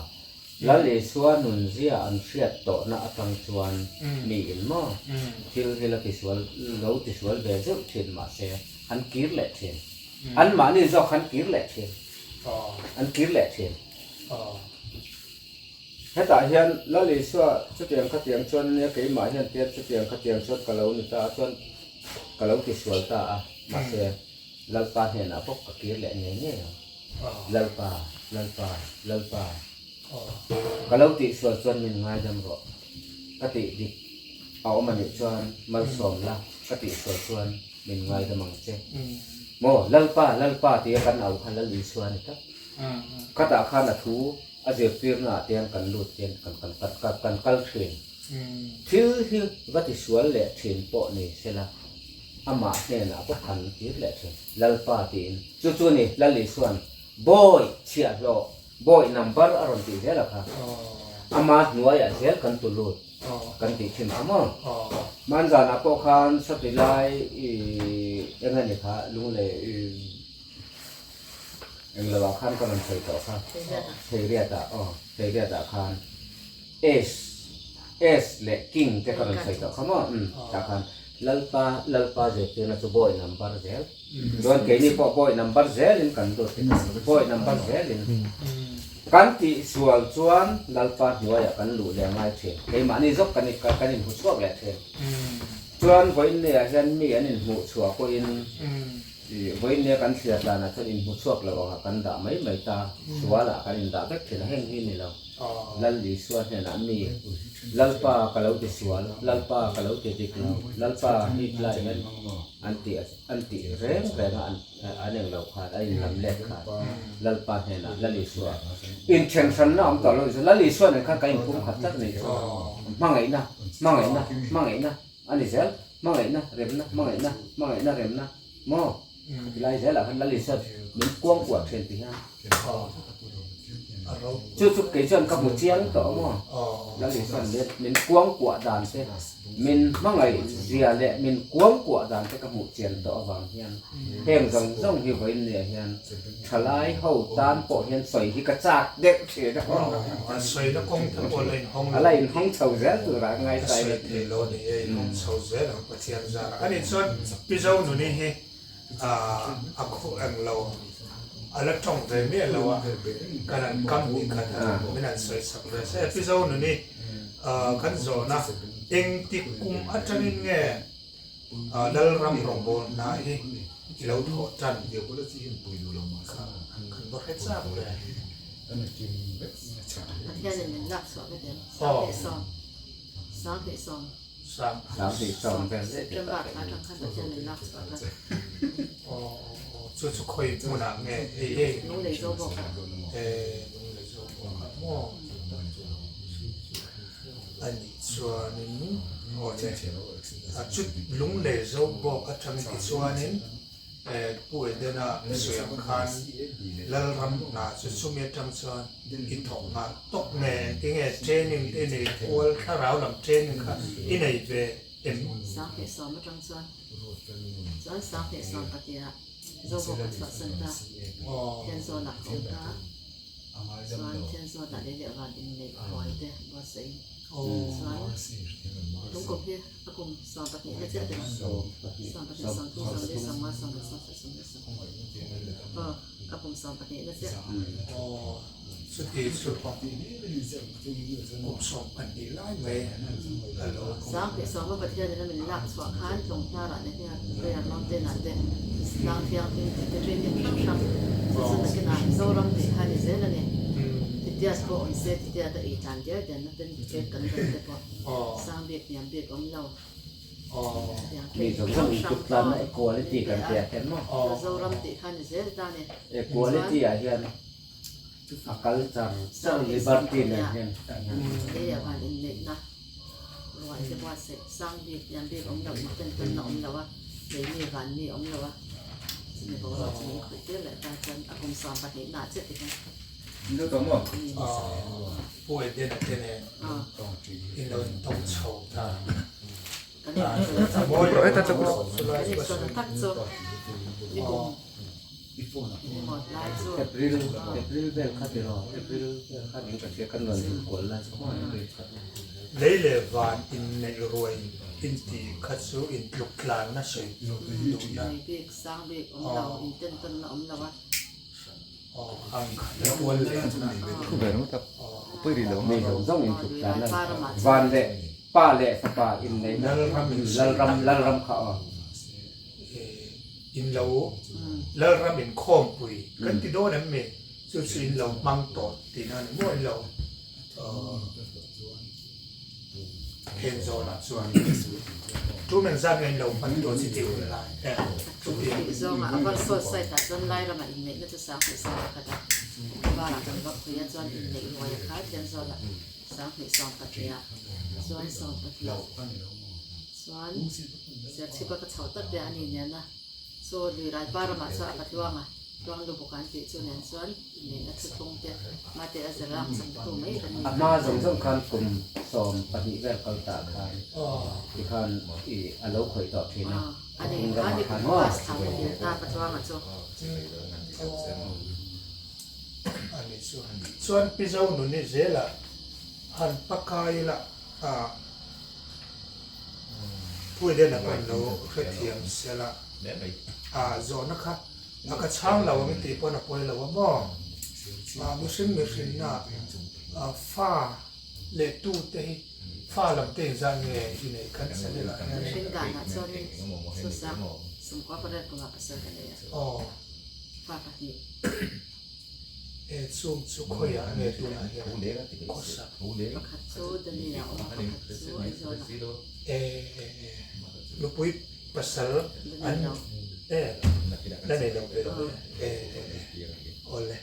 Lal Isua nunzia an hriat tawhna atang chuan miin maw thil hi la tisual lo tisual ve zeuh thin mahse an kir leh thin. Anmahni zawk khan kir leh thin. An kir leh thin. Hetah hian Lal Isua chutiang khatiang chuan ania keimah hian tian chutiang khatiang chuan ka lo ni ta a chuan ka lo tisual ta a mahse Lalpa hnenah bawk ka kir leh ngei ngei ang. Lalpa, Lalpa, Lalpa, ka lo tihsual chuan min ngaidam rawh. Ka tih dik a awm anih chuan malsawm la, ka tihsual chuan min ngaidam ang che. Maw, Lalpa, Lalpa tia kan au kha Lal Isua a ni tak. Khatah khan a thu a zirtirna ah te hian kan lut hian kan kan kan kan kal thin. Thil hi va tisual leh thin pawh ni sela, amah hnenah bawk kan tir leh thin. Lalpa tiin. Chu chu ni, Lal Isua'n Bawi chhiahhlawh, Bawi number a rawn tih zel a kha. Ama hnuaiah zel kan tu lut kan tih thin kha maw? Hmanzanah pawh khan sawti lai i eng a ni kha lunglei i eng lohah khan ka rawn sawi tawh kha. Theiriatah aw, Theiriatah khan Ace, Ace leh King te ka rawn sawi tawh kha maw? Umm, tah khan Lalpa, Lalpa zirtirna chu bawi number zel. Chuan keini pawh bawi number zelin kan lut thei ta. Bawi number zelin kan tihsual chuan Lalpa hnuaiah kan luh leh a ngai thin. Keimahni zawk kan kan inhmu chhuak leh thin. Chuan vawiinniah hian mi an inhmuh chhuah pawhin vawiinnia kan thliar danah chuan inhmu chhuak lo angah kan dah mai mai ta. Sualah kan indah vek thin a, heng hi ni lo. Lal Isua hnenah mi, Lalpa ka lo ti sual, Lalpa ka lo ti dik lo, Lalpa hi tlai hian an ti an ti reng reng a, an eng lo khan, a inlam let khan Lalpa hnenah Lal Isua inthen hranna awm tawh lo ni chu, Lal Isua nen khan kan inpum khat tlat a nih chu, hmangaihna, hmangaihna, hmangaihna a ni zel, hmangaihna, remna, hmangaihna, hmangaihna, remna maw? Tilai zelah khan Lal Isua min kuangkuah thin ti hian chu chu kei chuan ka hmu chiang tawh maw? Lal Isua'n min kuangkuah dan te, min hmangaih zia leh min kuangkuah dan te ka hmuh chian tawh avang hian heng zawng zawng hi vawiin nia hian thalai ho tan pawh hian sawi hi ka chak deuh thin a. A sawina kawng te pawh la inhawng lo. A la inhawng chho zel turah a ngaisai. A sawi thei lo a ni e, inhawng chho zel ang Pathian zarah. Ani chuan Pi Zonuni hi a khuh eng lo, a la tawng ve miah lo a, kan an kam tih khat a, min an sawi sak ve se. Pi Zonuni kan zawhna engtik kum atangin nge Lalram rawngbâwl hna hi i lo thawh tan kan va hre chak ve. Pathianin min lak chhuah vek em? 27, 27. 27 vel zet September thla atang khan Pathian min lak chhuah kha. Chu chu khawi hmunah nge ei ei? Lunglei zo bawk a. Lunglei zo bawk a maw? A nih chuanin awle a chu lunglei zo bawk atangin tichuanin Pu Edena sawi ang khan Lalram hna chu chumi atang chuan i thawk nghal tawk nge engtinge training te i nei kual thlarau lam training kha i nei ve em? 27 atang chuan chuan 27 patia zo bawk a chhuahsan ta Thenzawnah ka awm ta. Chuan Thenzawnah lei leh van inneih huai te buatsaih chuan lungkawp hi a kum 12 na chiah tel a, 12, 30, 40, 50, 60, 70, 80 aw a kum 12 na chiah. Aw Chuti chu kum 12 lai mai a lo awm. Sanghnih sawma Pathianin a min lak chhuah khan tlawng hnarah leh hniak prayer mountain ah te tlang thianghlim tih te training hrang hrang chu chu nakinah Mizoram tih kha a ni zel a ni. Titiat pawh awm se titiat a ei tlan diar diar na ten cake kan rawn te pawh sang bik hniam bik awm lo. Mi zawng zawng in tluk tlanna equality kan tih ah hian maw? Mizoram tih kha a ni zel ta a ni. Equality ah hian A kal char char Liberty nen hian. Lei ah van inneihna ruai te buatsaih sang bik hniam bik awm loh in tentawnna awm lo a, lei mi van mi awm lo a, chumi boruak chu min khawih tir leh ta chuan a kum 12 na ah chiah ti hian mi ni sa. Pu Edena te nen in lo intawng chho ta. Kan insawn tak chu nikum. April April vel kha tiraw April vel kha eng ka hria kan rawn in kual lai kha maw April kha. Lei leh van inneih ruai intih kha chu intluk tlanna sawi duhna. Aw ang khat a ual leh na. Mi zawng zawng intluk tlanna van leh pa leh fapa inneihna lalram lalram kha aw. In lo Lalram inkhawmpui kan ti dawn em mi? Chu chu in lo hmang tawh tihna a ni maw in lo phen zawnah chuan tum engzat nge in lo hman tawh chi tih hun lai em chuti Tih zawngah a var sawi site ah chuan Lairamah inneihna chu 2011 a varah kan va khawi a chuan inneih ruai a khai thian zawlah 2012 ah chuan 12 Chuan Serchhipa ka chhoh tak te a ni nen a, chu Luirai pa ramah chuan a patluang a, tluang lubuk an tih chu nen chuan inneihna thuthlung te mate a zir ang changtu mai kan ni. A hma zawng zawng khan kum 12 vel kal tah khan tikhan i a lo khawih tawh thin a, A ni khan i kum class thla muhil ta patluanga chu. A ni chu. Chuan Pi Zonuni zela han pakai ila a. Puiden a kan lo hrethiam sela a zawhna kha a ka chhang lo ang i tih pawn a pawi lo a maw? Mihring mihrinna fa leh tu te hi fa lam te inzah nge i neih kan channel ah hian. Mihring danah chuanin Susa sumkua pariat kumah pasal ka nei a, fa pahnih. He chung chu khawiah nge tunah hian khawsak? Pakhat chu Delhi ah awm a, pakhat chu Aizawl ah. E nupui pasal an e la nei lo ve lo e e awle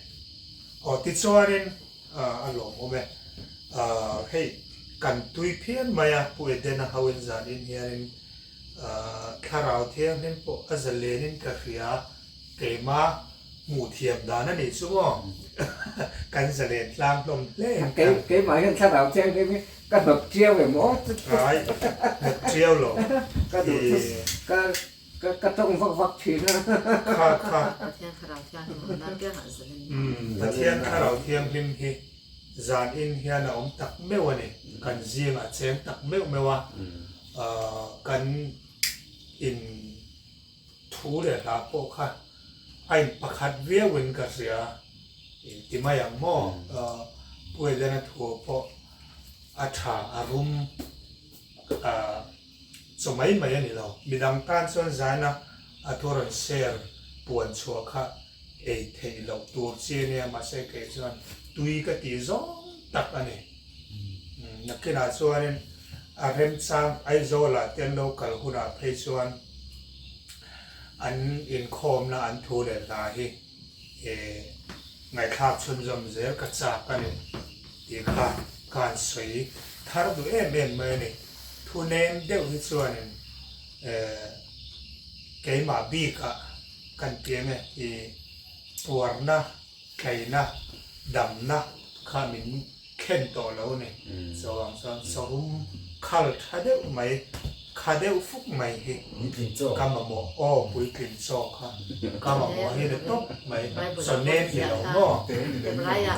aw tichuanin a lawmawm e hei kan tui phian mai a Pu Edena ho in zanin hianin thlarau thianghlim pawh a zalenin ka hria. Keima hmuh thiam dan a nih chu maw? Kan zalen tlang hlawm hle in ka. Keimah hian thlarau thianghlim hi ka hnawt tiau em aw? Ai, hnawt tiau lo. Ka duh chu ka ka tawng vak vak thin a. Kha kha. Pathian thlarau thianghlim awmna piangah zalen ni. Pathian thlarau thianghlim hi zan in hian a awm tak meuh a ni. Kan zingah a cheng tak meuh meuh a. Kan in. Thu leh hla pawh kha a in pakhat viau in ka hria in ti mai ang maw? Pu Edena thu pawh a tha a rum chaw mai mai a ni lo. Midang tan chuan zaina a thu rawn share puan chhuah kha ei theih loh tur chi a nia mahse kei chuan tui ka tih zawng tak a ni. Nakinah chuanin a remchang Aizawlah te an lo kal hunah phei chuan an inkhawmna an thu leh hla hi ngaihthlak chhunzawm zel ka chak a ni tih kha ka han sawi thar duh em em mai a ni. Thu nem deuh hi chuanin keimah bikah kan piang e i puarna Tleina, damna kha min thlen tawh lo ni. Chuvang chuan sawrum khal tha deuh mai, kha deuh fuk mai hi ka mamawh. Aw, puitlin chaw kha ka mamawh hi ni tawp mai. Chaw nem ni lo maw?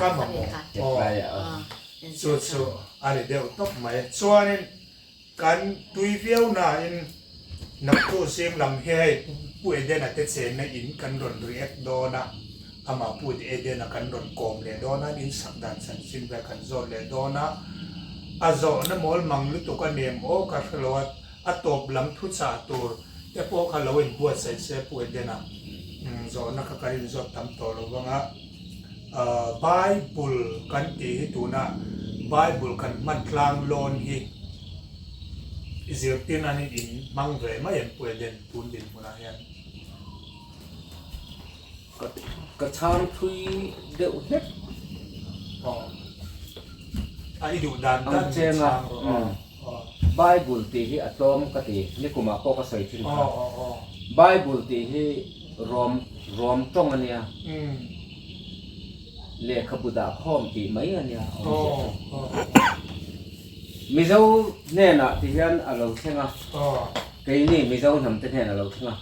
Ka mamawh. Aw, chu chu a ni deuh tawp mai. Chuanin kan tui viau nain naktu zing lam hi hei Pu Edena te chenna in kan rawn react dawn a. Amah Pu Edena kan rawn kawm leh dawn a, an insak dan chanchin vel kan zawt leh dawn a. A zawhna mawl mang lutuk a nem aw ka hre lo a, a tawp lam thuchah tur te pawh kha lo inbuatsaih se Pu Edena zawhna kha kan inzawt tam tawh lo vang a. Bible kan tih hi tuna Bible kan hman tlang lawn hi zirtir nan in hmang ve mai em Pu Eden tun dinhmunah hian? Ka chhang thui deuh hlek. Aw. A i duh dan dan in chhang rawh. Aw. Bible tih hi a tlawm ka ti, nikumah pawh ka sawi thin kha. Bible tih hi Rom Rom tawng a nia. Lehkhabu dah khawm tih mai a nia awmzia chu. Mizo hnenah ti hian a lo thleng a, keini Mizo hnamte hnenah a lo thleng a.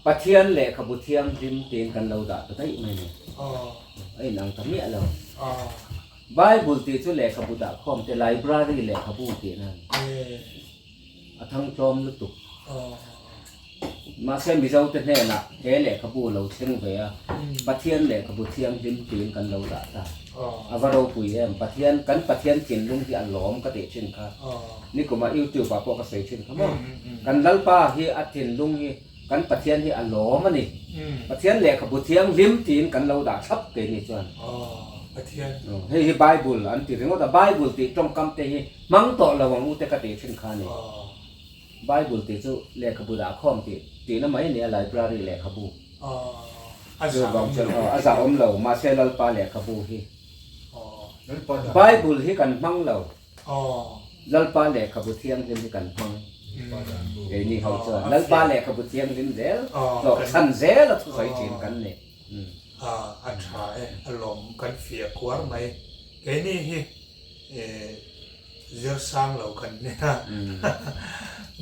Pathian lehkhabu thianghlim tiin kan lo dah ta daih mai ni. A inang ta miah lo. Bible tih chu lehkhabu dah khawm te, library lehkhabu tihna a ni. A thangtlawm lutuk. Mahse Mizote hnenah he lehkhabu lo thleng ve a, Pathian lehkhabu thianghlim tiin kan lo dah ta. A va ropui em? Pathian, kan Pathian thinlung hi a lawm ka tih thin kha. Nikumah YouTube ah pawh ka sawi thin kha maw? Kan Lalpa hi a thinlung hi Kan Pathian hi a lawm a ni. Pathian lehkhabu thianghlim tiin kan lo dah thlap keini chuan. Hei hi Bible an ti ringawt a, Bible tih tawngkam te hi hmang tawh lo ang u te ka tih thin kha a ni. Bible tih chu lehkhabu dah khawm tih tihna mai a ni a, library lehkhabu. Chuvang chuan aw a zahawm lo, mahse Lalpa lehkhabu hi Bible hi kan hmang lo. Lalpa lehkhabu thianghlim hi kan hmang. Keini ho chuan Lalpa lehkhabu thianghlim zel hlawhchhan zel a thusawi thin kan ni. A tha e, a lawm kan fiah kuar mai. Keini hi zir sang lo kan nia.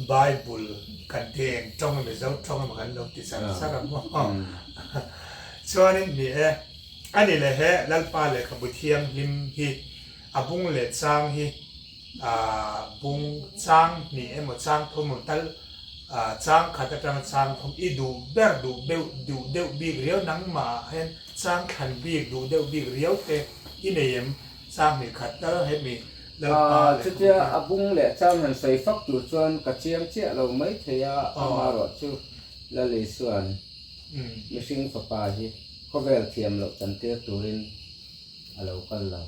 Bible kan ti eng tawng emaw Mizo tawng emaw kan lo ti char char a maw. Chuanin ni e, a ni leh he Lalpa lehkhabu thianghlim hi A bung leh chang hi bung chang hnih emaw chang thum emaw tal chang khat atanga chang thum i duh ber duh beuh duh deuh bik riau nangmah ah hian chang thlan bik duh deuh bik riau te i nei em chang hnih khat tal hemi Lalpa leh Chutia a bung leh chang han sawi fak tur chuan ka chiang chiah lo mai thei a, amaherawh chu Lalisuan mihring fapa hi khawvel thiam loh chantir turin a lo kal lo.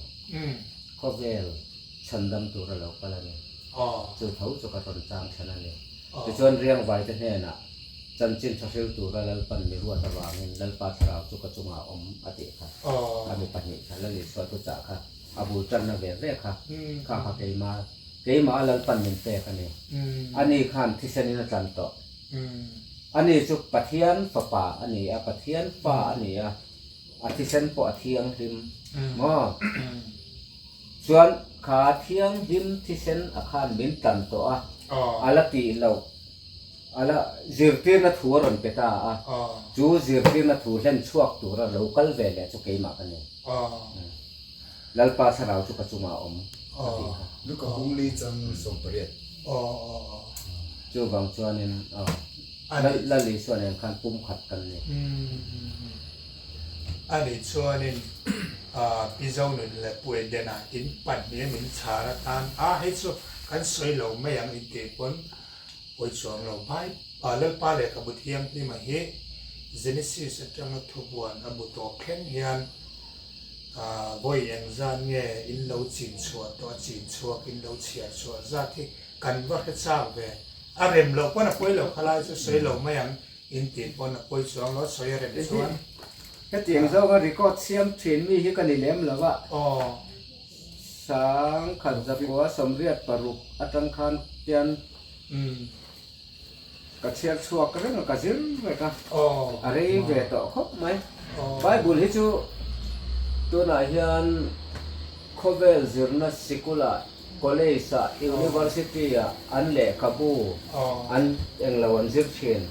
Khawvel chhandam tur a lo kal a ni. Chu tho chu ka rawn chang thlen a ni. Tichuan Riangvaite hnenah chanchin tha hril tura Lalpan mi ruat avangin Lalpa thlarau chu ka chungah a awm a tih kha. Kha mi pahnih kha Lalisua thuchah kha a bul tanna ve ve kha kha kha keima keimah a Lalpan min pek a ni. Ani khan thisenin a tlan tawh. Ani chu Pathian fapa a ni a, Pathian fa a ni a. A thisen pawh a thianghlim maw? Chuan kha thianghlim thisen a khan min tlan tawh a, a la tih loh, a la zirtirna thu a rawn pe ta a, chu zirtirna thu hlen chhuak tura lo kal ve leh chu keimah ka ni. Lalpa thlarau chu ka chungah a awm ka tih kha. Luka Bungli chang 80. Chuvang chuanin aw. Lal Isua nen khan pumkhat kan ni. A nih chuanin Pi Zonun leh Pu Edena in pahnih min chhar atan a hei chu kan sawi lo mai ang intih pawn pawi chuang lo. Lalpa lehkhabu thianghlima hi Genesis atanga thubuan a bu tawp thleng hian vawi engzan nge in lo chin chhuah tawh a chin chhuak in lo chhiar chhuah zat hi Kan va hre chak ve. A rem loh pawn a pawi lo kha lai chu sawi lo mai ang in tih pawn a pawi chuang lo sawi a rem chuan. Hetiang zawnga record siam thin mi hi ka ni lem lo a. Sangkhat zakua 86 atang khan hian ka chhiar chhuak reng a, ka zir vek a. A rei ve tawh khawp mai. Bible hi chu tunah hian khawvel zirna sikulah College ah, University ah an lehkhabu an englo an zir thin.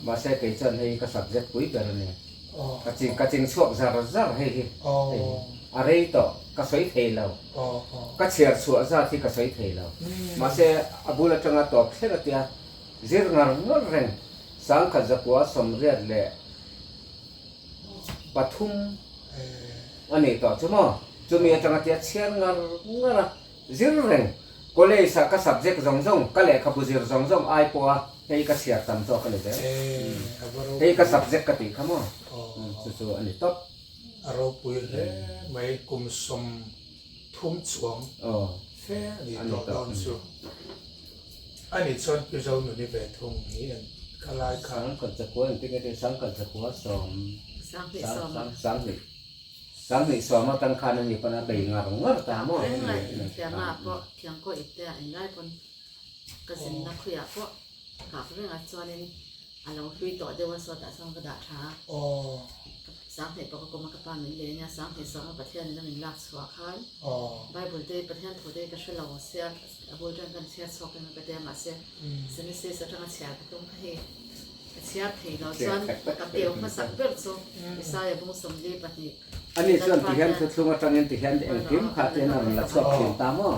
Mahse kei chuan hei ka subject pui ber a ni. Ka ching ka ching chhuak zar zar hei hi. Hei hi a rei tawh ka sawi thei lo. Ka chhiar chhuah zat hi ka sawi thei lo. Mahse a bul atanga tawp thleng a tia zir ngar ngar reng 1986. pathum a nih tawh chu maw? Chumi atanga tia chhiar ngar ngar a, zir reng. College ah ka subject zawng zawng, ka lehkhabu zir zawng zawng ai pawha hei ka chhiar tam zawk a ni zel. Hei ka subject ka tih kha maw? Chu chu a ni tawp. A ropui hle mai, kum 30 chuang fe a nih tawh dawn chu. A nih chuan Pi Zonuni ve thung hi en ka lai kha. Sangkhat zakua engtin nge tih sangkhat zakua sawm sanghnih sanghnih sawm atang khan a ni pawn a bei ngar ngar ta maw. Englai thiama pawh thiangkaw ipte ah englai pawn ka zinna khuiah pawh kak rengah chuanin A lo hlui tawh deuh a, sawtah chuan ka dah tha a. Ka 20 pawh ka kawm a, ka pa min lei a nia, 20 sawma Pathianin a min lak chhuah khan Bible te Pathian thu te ka hre lo sia, a bul ṭan khan chhiar chhuak em ka ti a, mahse Genesis aṭanga chhiar ka tum kha hei ka chhiar thei lo chuan ka keu hmasak ber chu Isaiah bung 42 Ani chuan tihian thuthlung aṭangin tihian engkim kha tian a rawn la chhuak thin ta maw?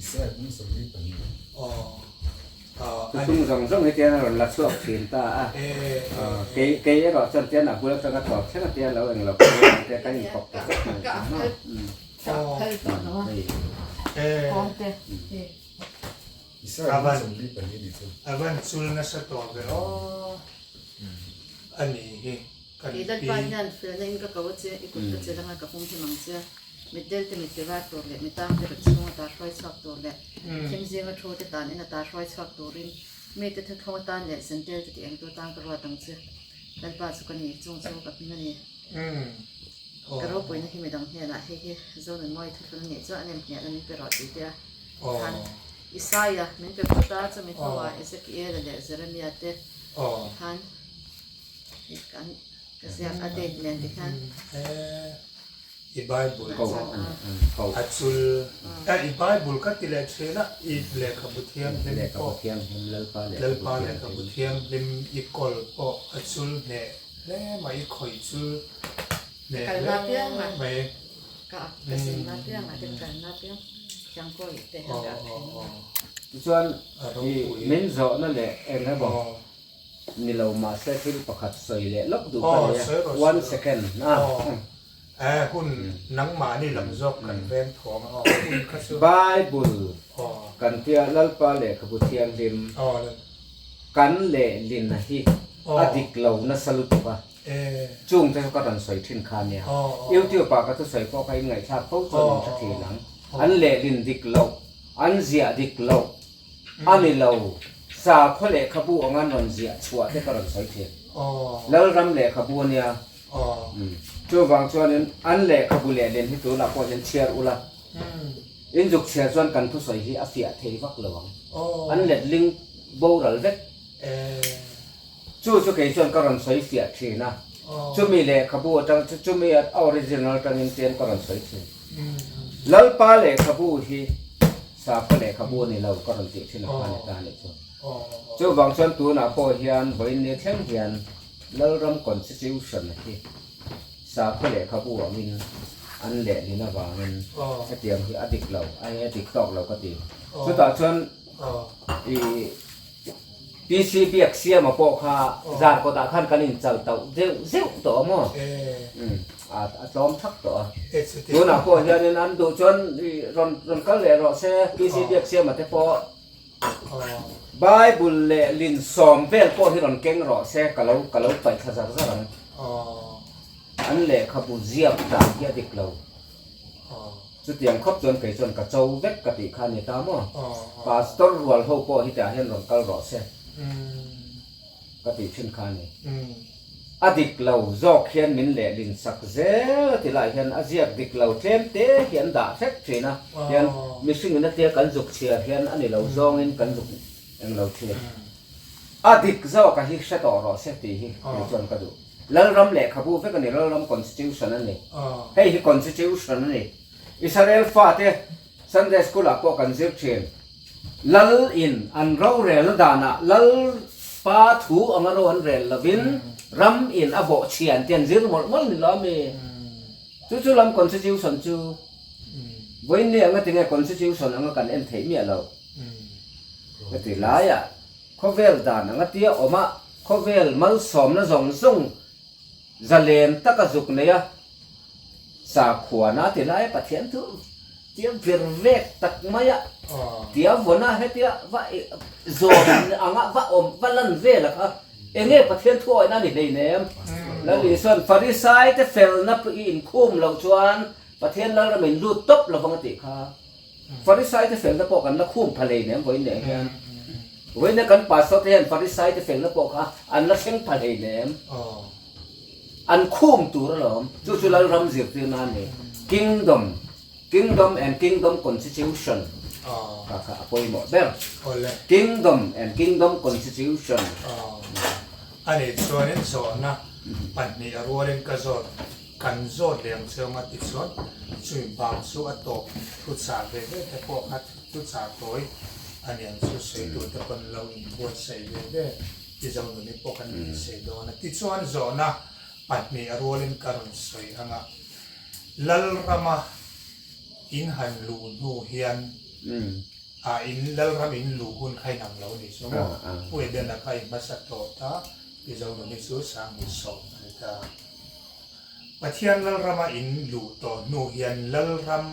Isaiah bung 42. Thuthlung zawng zawng hi tian a rawn la chhuak thin ta a, kei kei erawh chuan tian a bul atanga tawp thleng a tian lo englo ka hria ang tia kan inkawp ta vek mai ta maw. A van chul nasa tawh ve aw a ni hi kan pi. Lalpa hian felna in ka ko a che, i kut ka chelh anga ka pum him ang che. Mitdelte mit tivar tur leh mitangte rep chhung ata hruai chhuak tur leh thim zinga thu te tan in ata hruai chhuak turin mite thuthlung atan leh zentelte ti engtu tan ka ruat ang che. Lalpa chu ka ni, chung chu ka hming a ni. Ka ropuina hi midang hnenah hei hi Zonunmawi thuthlun a nih chuan a nem hniahna min pe rawh tih te a khan Isaia min pe phawt a, chumi hnuah Ezekiela leh Jeremia te khan kan ka ziak a date nen ti khan. I Bible a chul a, i Bible ka ti leh thin a, i lehkhabu thianghlim pawh, Lalpa lehkhabu thianghlim i kawl pawh a chul hneh hle mai, i khawih chul hneh hle mai. Tichuan i min zawhna leh eng emaw Ni lo mahse thil pakhat sawi leh lawk duh ka nei a, one second a. Aw hun nangmahni lam zawk kan veng thawng a aw hun kha chu. Bible kan tia Lalpa lehkhabu thianghlim kan lehlin hi a dik lo nasa lutuk a, chung te chu ka rawn sawi thin kha nia. YouTube ah ka thusawi pawh kha in ngaihthlak fo chuan in hre thin ang. An lehlin dik loh, an ziah dik loh A ni lo, sakhaw lehkhabu anga rawn ziah chhuah te ka rawn sawi thin. Lalram lehkhabu a nia. Chuvang chuanin an lehkhabu lehlin hi tunah pawh hian chhiar ula. In zuk chhiar chuan kan thusawi hi a fiah thei vak lo ang. An letling boral vek. Chu chu kei chuan ka rawn sawi fiah thin a. Chumi lehkhabu atang chumi a original atangin chian ka rawn sawi thin. Lalpa lehkhabu hi Sapho lehkhabu a ni lo ka rawn tih thin a kha ni ta anih chu. Chuvang chuan tunah pawh hian vawiin ni thleng hian Lalram Constitution hi Sapho lehkhabu angin an lehlin avangin hetiang hi a dik lo, a dik tawk lo ka ti. Chutah chuan ih PC biak siama pawh kha zar kawtah khan kan inchal tauh deuh zeuh tawh a maw? A tlawm thak tawh a. Tunah pawh hianin an duh chuan rawn rawn kal leh rawh se PC biak siama te pawh Bible leh lin sawm vel pawh hi rawn keng rawh se ka lo ka lo paih thla zar zar ang. An lehkhabu ziak dan hi a dik lo. Chutiang khawp chuan kei chuan ka cho vek ka tih kha a ni ta maw? Pastor rual ho pawh hi tah hian rawn kal rawh se ka tih thin kha a ni. A dik lo zawk hian min lehlin sak zel a ti lai hian a ziak dik lo tlem te hi an dah hrek thin a, hian mihring in a tia kan zuk chhiar hian a ni lo zawngin kan zuk eng lo thin. A dik zawk a hi hre tawh rawh se tih hi kei chuan ka duh. Lalram lehkhabu vek a ni, Lalram Constitution a ni. Hei hi Constitution a ni. Israel fate Sunday School ah pawh kan zir thin. Lal in an rorelna danah Lal pa thu anga ro an rel lovin ram in a bawh chhian tih an zir mawlh mawlh ni lo a mi. Chu chu lam Constitution chu vawiin ni anga tinge Constitution anga kan en theih miah lo. Heti laiah Khawvel dan anga tia awm a, khawvel malsawmna zawng zawng Zalem taka zuk nei a, sakhuana ti lai Pathian chu tia vir vek tak mai a, tia vawn a hetia va zawm anga va awm va lan vel a kha enge Pathian thu awihna a ni hleinem. Lal Isuan Farisai te felna i inkhum loh chuan Pathian Lalram in lut tawp lovang a tih kha. Farisai te felna pawh kan la khum pha hleinem vawiin leh hian. Vawiin leh kan pastor te hian Farisai te felna pawh kha an la thleng pha hleinem. An khum tur alawm. Chu chu Lalram zirtirna a ni. Kingdom, Kingdom and Kingdom Constitution kha kha a pawimawh ber. Kingdom and Kingdom Constitution. A nih chuanin zawhna pahnih a rualin ka zawt. Kan zawt leh ang che anga tichuan chui bang chu a tawp thu chah ve ve te pawh kha thu chah tawi a ni ang chu sawi tur te pawn lo inbuatsaih ve ve ti zo nuni pawh kan beisei dawn a. Tichuan zawhna pahnih a rualin ka rawn sawi anga Lalrama in han luh hnu hian ah in Lalram in luh hun kha inang lo ni chu maw? Pu Edena kha i hmasa tawh ta ti zo nuni chu 2010 a ni ta. Pathian Lalrama in luh tawh hnu hian Lalram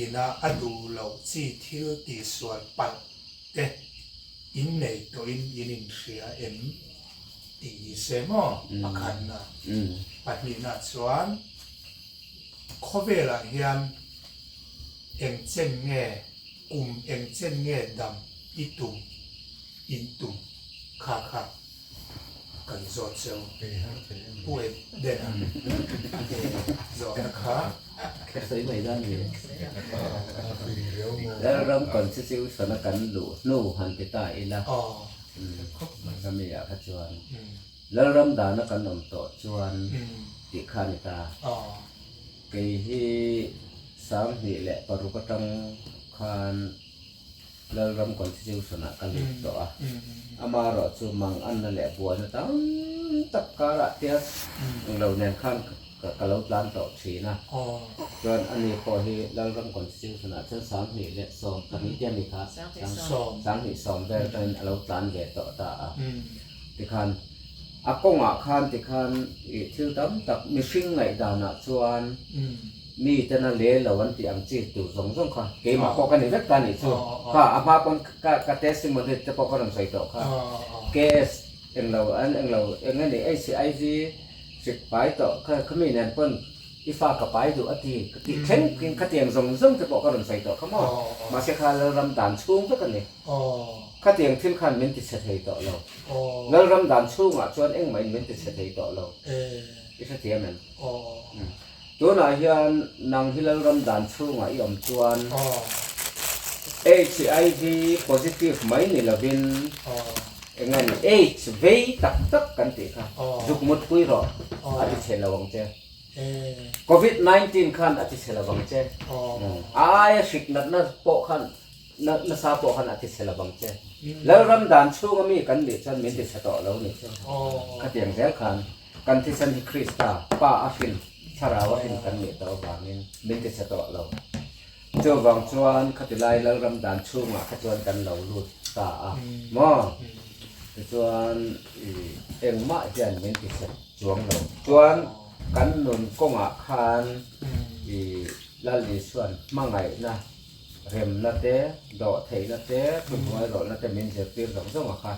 ina a duh loh chi thil tihsual palh te in nei tawhin in inhria em tih ni se maw? Pakhatna. Pahnihna chuan khawvelah hian eng chen nge kum eng chen nge dam i tum in tum kha kha. Kan zawt cheu Pu Edena zawhna kha. Ka sawi mai dan ni. Lalram Constitution a kan luh hnu han ti ta ila. Ka mi ah kha chuan Lalram dana kan awm tawh chuan tih kha a ni ta. Kei hi 2006 atang khan Lalram Constitution ah ka lut tawh a, amaherawh chu manganna leh buaina tam tak karah tia englo nen khan ka lo tlan tawh thin a, chuan ani pawh hi Lalram Constitution ah chuan 2012 te ani kha, 2010 vel atangin a lo tlan ve tawh ta a, tikhan a kawngah khan tikhan ih thil tam tak mihring ngaihdanah chuan. Mi tena le lo an tih ang chi tur zawng zawng kha keimah pawh ka ni vek ta nih chu. Kha a hma pawn ka ka testimony te pawh ka rawn sawi tawh kha. KS englo an englo eng nge ni HIV hrik pai tawh kha kha mi nen pawn i fa ka pai duh a ti ka tih thleng khatiang zawng zawng te pawh ka rawn sawi tawh kha maw. Mahse kha Lalram dan chhung vek a ni. Khatiang thil khan min ti chhe thei tawh lo. Lalram dan chhungah chuan engmah in min ti chhe thei tawh lo. I hrethiam em? Tunah hian nang hi Lalram dan chhungah i awm chuan HIV positive mai ni lovin eng nge ni AIDS vei tak tak kan tih kha zuk mutpui rawh a ti chhe lo ang che. Covid 19 khan a ti chhe lo ang che. A aia hrik natna pawh khan nasa pawh khan a ti chhe lo ang che. Lalram dan chhunga mi kan nih chuan min ti chhe tawh lo ni chu. Khatiang zel khan. Kan thisen hi Krista, Pa a hrin, Thlarau a hrin kan nih tawh avangin min ti chhe tawh lo. Chuvang chuan khatilai Lalram dan chhungah kha chuan kan lo lut ta a maw? Tichuan i engmah hian min ti chhe chuang lo. Chuan kan nun kawngah khan i Lal Isuan hmangaihna Remna te, dawhtheihna te, thuhnuai rawlhna te min zirtir zawng zawng a kha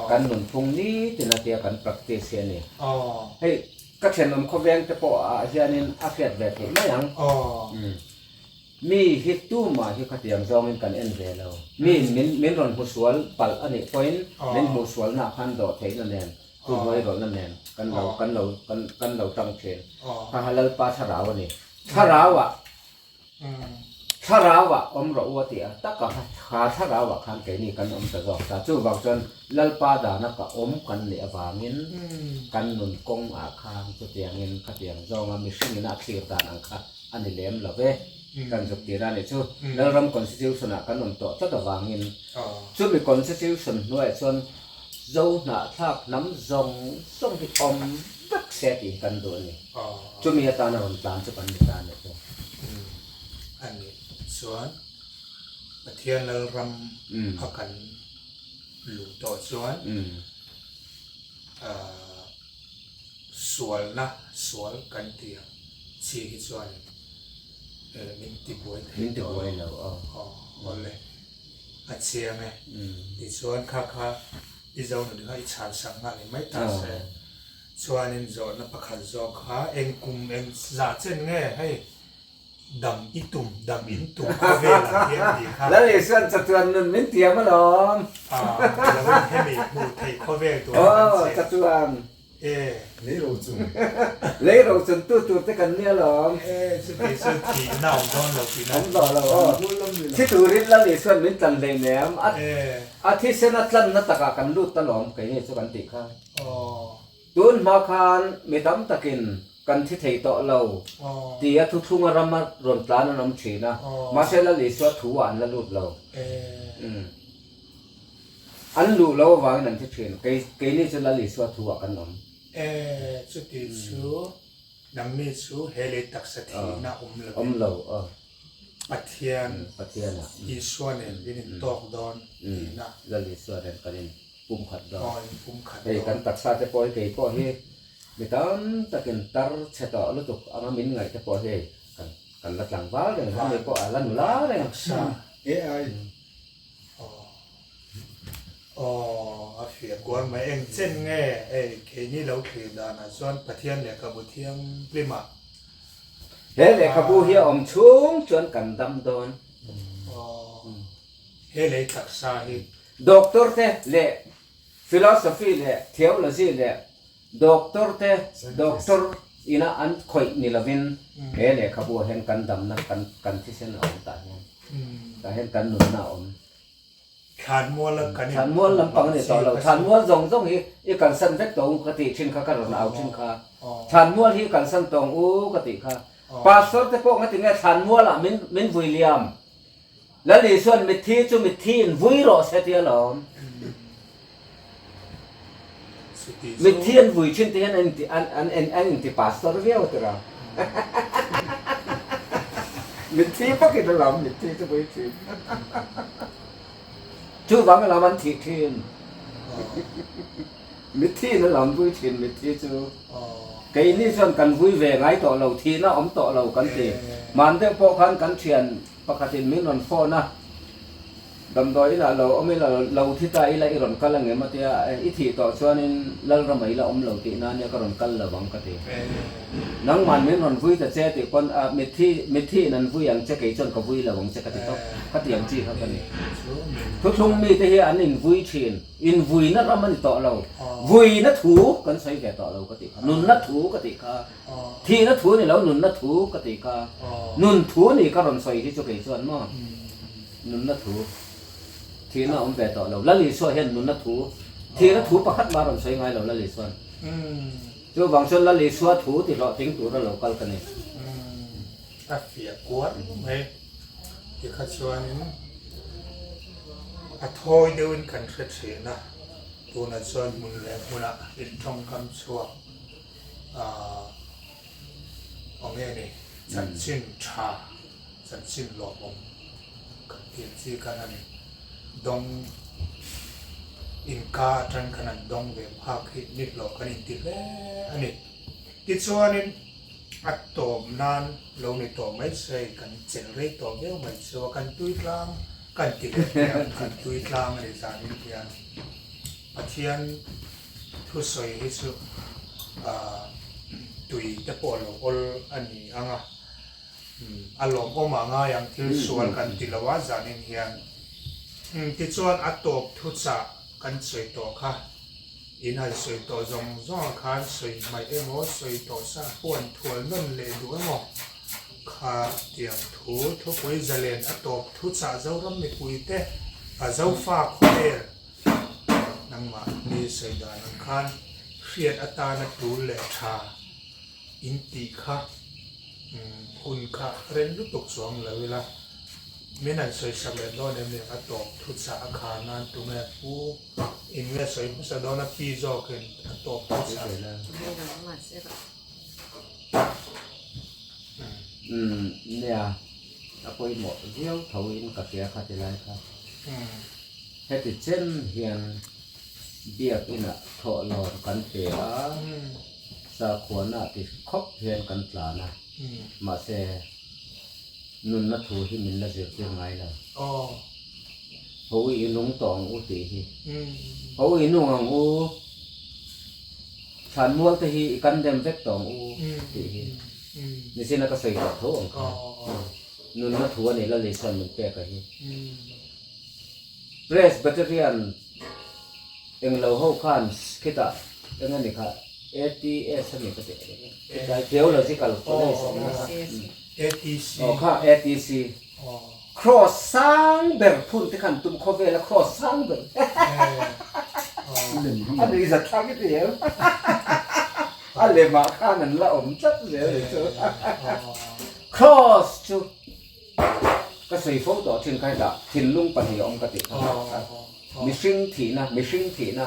kan nunphung nitin a tia kan practice hi a ni. Hei ka thenawm khawveng te pawh ah hianin a hriat ve theih mai ang. Mi hi tumah hi khatiang zawngin kan en ve lo. Mi min min rawn hmu sual palh a nih pawhin min hmuh sualna ah khan dawhtheihna nen, thuhnuai rawlhna nen kan lo kan lo kan lo tang thin. Kha kha Lalpa thlarau a ni. Thlarauah Thlarauah awm rawh u a ti a, taka kha thlarauah khan keini kan awm ta zawk ta. Chuvang chuan Lalpa dana ka awm kan nih avangin kan nun kawngah khan chutiangin khatiang zawnga mihringin a thlir dan ang kha a ni lem lo ve. Kan zuk tir a nih chu. Lalram Constitution-ah kan awm tawh tlat avangin chumi Constitution hnuaiah chuan Zo hnahthlak hnam zawng zawng hi awm vek se tih hi kan duh a ni. Chumi atana rawn tlan chu kan ni ta a ni chu. A nih chuan Pathian Lalram a kan luh tawh chuan Sualna sual kan tih ang chi hi chuanin min tibuai thei tawh lo. Aw awle a chiang e. Tichuan kha kha i zonun kha i chhan sak nghal ni mai ta se. Chuanin zawhna pakhat zawk kha eng kum eng zah chen nge hei dam i tum dam in tum khawvelah hian tih kha. Lal Isuan chatuan nun min tiam alawm. Aw niloin hemi hmuh theih khawvel tur a kan che. Aw chatuan. E. Lei ro chung. Lei ro chung tu tur te kan nia lawm. E chuti chu thihna awm dawn lo tihna. Awm dawn lo aw. Thi turin Lal Isuan min tlan hlei nem. A thisen a tlanna takah kan lut ta lawm keini chu kan tih kha. Tun hma khan mi tam takin kan thi thei tawh lo tia thuthlunga rama rawn tlan an awm thin a, mahse Lal Isua thu ah an la lut lo. An luh lo avangin an thi thin. Kei, keini chu Lal Isua thu ah kan awm. E, chuti chu nangni chu he lei taksa thihna awm lovin. Awm lo, aw. Pathian, Pathian ah. Isua nen in intawk dawn tihna. Lal Isua nen kan in pumkhat dawn. Aw, in pumkhat dawn. Hei kan taksa te pawh hi kei pawh hi mi tam takin tar chhe tawh lutuk anga min ngaih te pawh hi hei kan, kan la tlangval reng, ani pawh a la nula reng. Taksa. AI. Aw, a fiah kual mai. Eng chen nge hei keini lo thlir danah chuan Pathian lehkhabu thianghlimah. He lehkhabu hi a awm chhung chuan kan dam dawn. Aw, he lei taksa hi. Doctor te leh philosophy leh theology leh doctor te doctor ina an khawih ni lovin he lehkhabu ah hian kan damna kan kan thisen a awm tah hian tah hian kan nunna a awm. Thlanmual a kan in Thlanmual lampang a ni tawh lo. Thlanmual zawng zawng hi i kalsan vek tawh u ka tih thin kha ka rawn au thin kha. Thlanmual hi i kalsan tawng u ka tih kha. Pastor te pawh nga tinge thlanmual ah min min vui liam. Lal Isuan mitthi chu mitthi in vui rawh se tia lawm. Mitthi an vui thin te hian an inti an an an inti pastor viau tira. Mitthi pakin a lam mitthi chu vui thin. Chuvang a lam an thih thin. Mitthi in a lam vui thin mitthi chu. Keini chuan kan vui ve ngai tawh lo thihna awm tawh lo kan ti. Hman deuh pawh khan kan thian Pakhatin min rawn phone a, Damdawi inah lo awm ila, lo thi ta ila i rawn kal angem a tia, i thih tawh chuanin Lalrama ila awm lo tih na nia ka rawn kal lo ang ka ti. Nangman min rawn vui ta che tih pawn a, mitthi, mithiin an vui ang che kei chuan ka vui lo ang che ka ti tawp, ka ti ang chi kha ka ni. Thuthlung mite hi an invui thin. Invuina ram a ni tawh lo, vuina thu kan sawi ve tawh lo ka tih kha, nunna thu ka tih kha. Thihna thu ni lo nunna thu ka tih kha nun thu ni ka rawn sawi hi chu kei chuan maw nunna thu thihna awm ve tawh lo Lal Isua hian nunna thu thihna thu pakhat mah rawn sawi ngai lo Lal Isuan chuvang chuan Lal Isua thu ti hlawhtling tura lo kal ka ni. A fiah kuar mai tikha chuanin a thawi deuhin kan hre thin a tunah chuan hmun leh hmunah intawngkam chhuak Aw nge ni, chanchin tha, chanchin lawmawm kan tih ang chi khan han dawng inka atang khan han dawng ve phak hi ni hlawh kan inti hle a ni. Tichuanin a tawp nan lo ni tawh mai se kan chelh rei tawh viau mai chu a, kan tui tlang kan ti leh hian kan tui tlang a ni zanin hian Pathian Thusawi hi chu tui te pawh lo awl a ni ang a, a lawmawm a ngai ang thil sual kan ti lo a zanin hian. Tichuan a tawp thuchah kan sawi tawh kha, in han sawi tawh zawng zawng ah khan sawi hmaih emaw sawi tawh sa puan thual nawn leh duh emaw kha tiang thu thupui zalen a tawp thuchah Zoram mipuite a Zofa khawvel Nangmah ni sawi dan ang khan hriat atana tul leh tha in tih kha hun kha rem lutuk chuang lo ila, min han sawi sak leh dawn em ni a tawp thu chah a khar nan tunge pu in nge sawi hmasa dawn a pi zawkin a tawp thu chah. Nia a pawimawh viau tho in ka hria kha ti lai kha. Heti chen hian biakinah thawhlawm kan pe a, Sakhuana ti khawp hian kan tlan a, mahse nunna thu hi min la zirtir ngai lo. Ho i nung tawh ang u tih hi. Ho i nung ang u, thlanmual te hi i kan dem vek tawh ang u tih hi. Nichina ka sawi tawh tho ang kha. Nunna thu a ni Laliswan min pek a hi. Presbyterian Englo ho khan khitah eng a ni kha ATS a ni ka tih a Theological College a awm a aw kha ATC Cross sang ber phun te khan tum khawvel a cross sang ber a nuihzat thlak i ti em a lemah khan an la awm tlat zel ni chu Cross chu Ka sawi fo tawh thin kha hetah thinlung pahnih a awm ka tih kha mihring thihna mihring thihna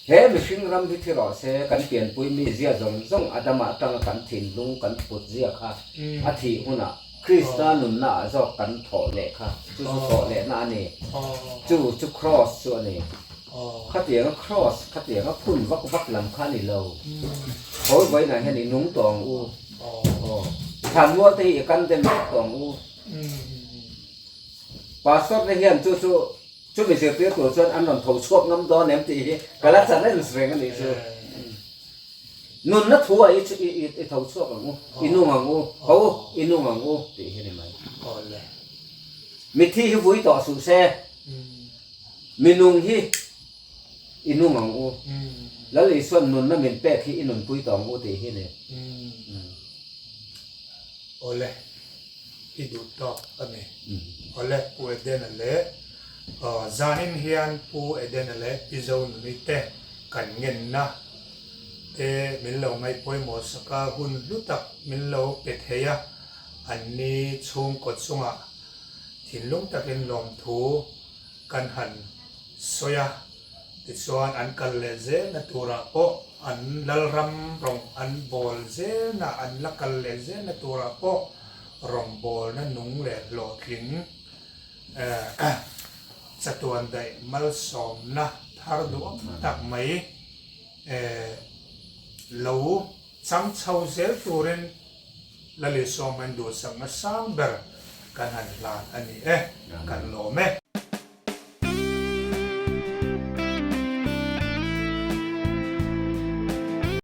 he mihring ram hi thi rawh se kan pianpui mi zia zawng zawng Adama atanga kan thinlung kan put zia kha a thih hunah Krista nunna ah zawk kan thawh leh kha chu chu thawh lehna a ni chu chu cross chu a ni khatianga cross khatianga phun vak vak lam kha a ni lo hawi vawiinah hian i nung tawh ang u. Aw. Thlanmual te hi i kan dem vek tawh ang u. Pastor te hian chu chu chumi zirtir tur chuan an rawn tho chhuak ngam dawn em tih hi ka la challenge reng a nih chu. Nunna thu ah i i tho chhuak ang u, i nung ang u, ho u, i nung ang u tih hi a ni mai. Mitthi hi vui tawh suh se, minung hi I nung ang u. Lal Isuan nunna min pek hi i nunpui tawh ang u tih hi ni. Awle, i duh tawk a ni. Awle, Pu Edena leh zanin hian Pu Edena leh Pi Zonuni te kan ngenna te min lo ngaihpawimawh sak a, hun hlu tak min lo pe thei a, anni chhungkaw chungah thinlung takin lawmthu Kan han sawi a, tichuan an kal leh zelna turah pawh an lalram rawng an bawl zelna, an la kal leh zelna turah pawh rawngbawlna nung leh hlawhtling chatuan daih malsawmna thar duhawm tak mai lo chang chho zel turin Lalisawm an duhsakna sang ber kan han hlan a ni e, kan lawm e.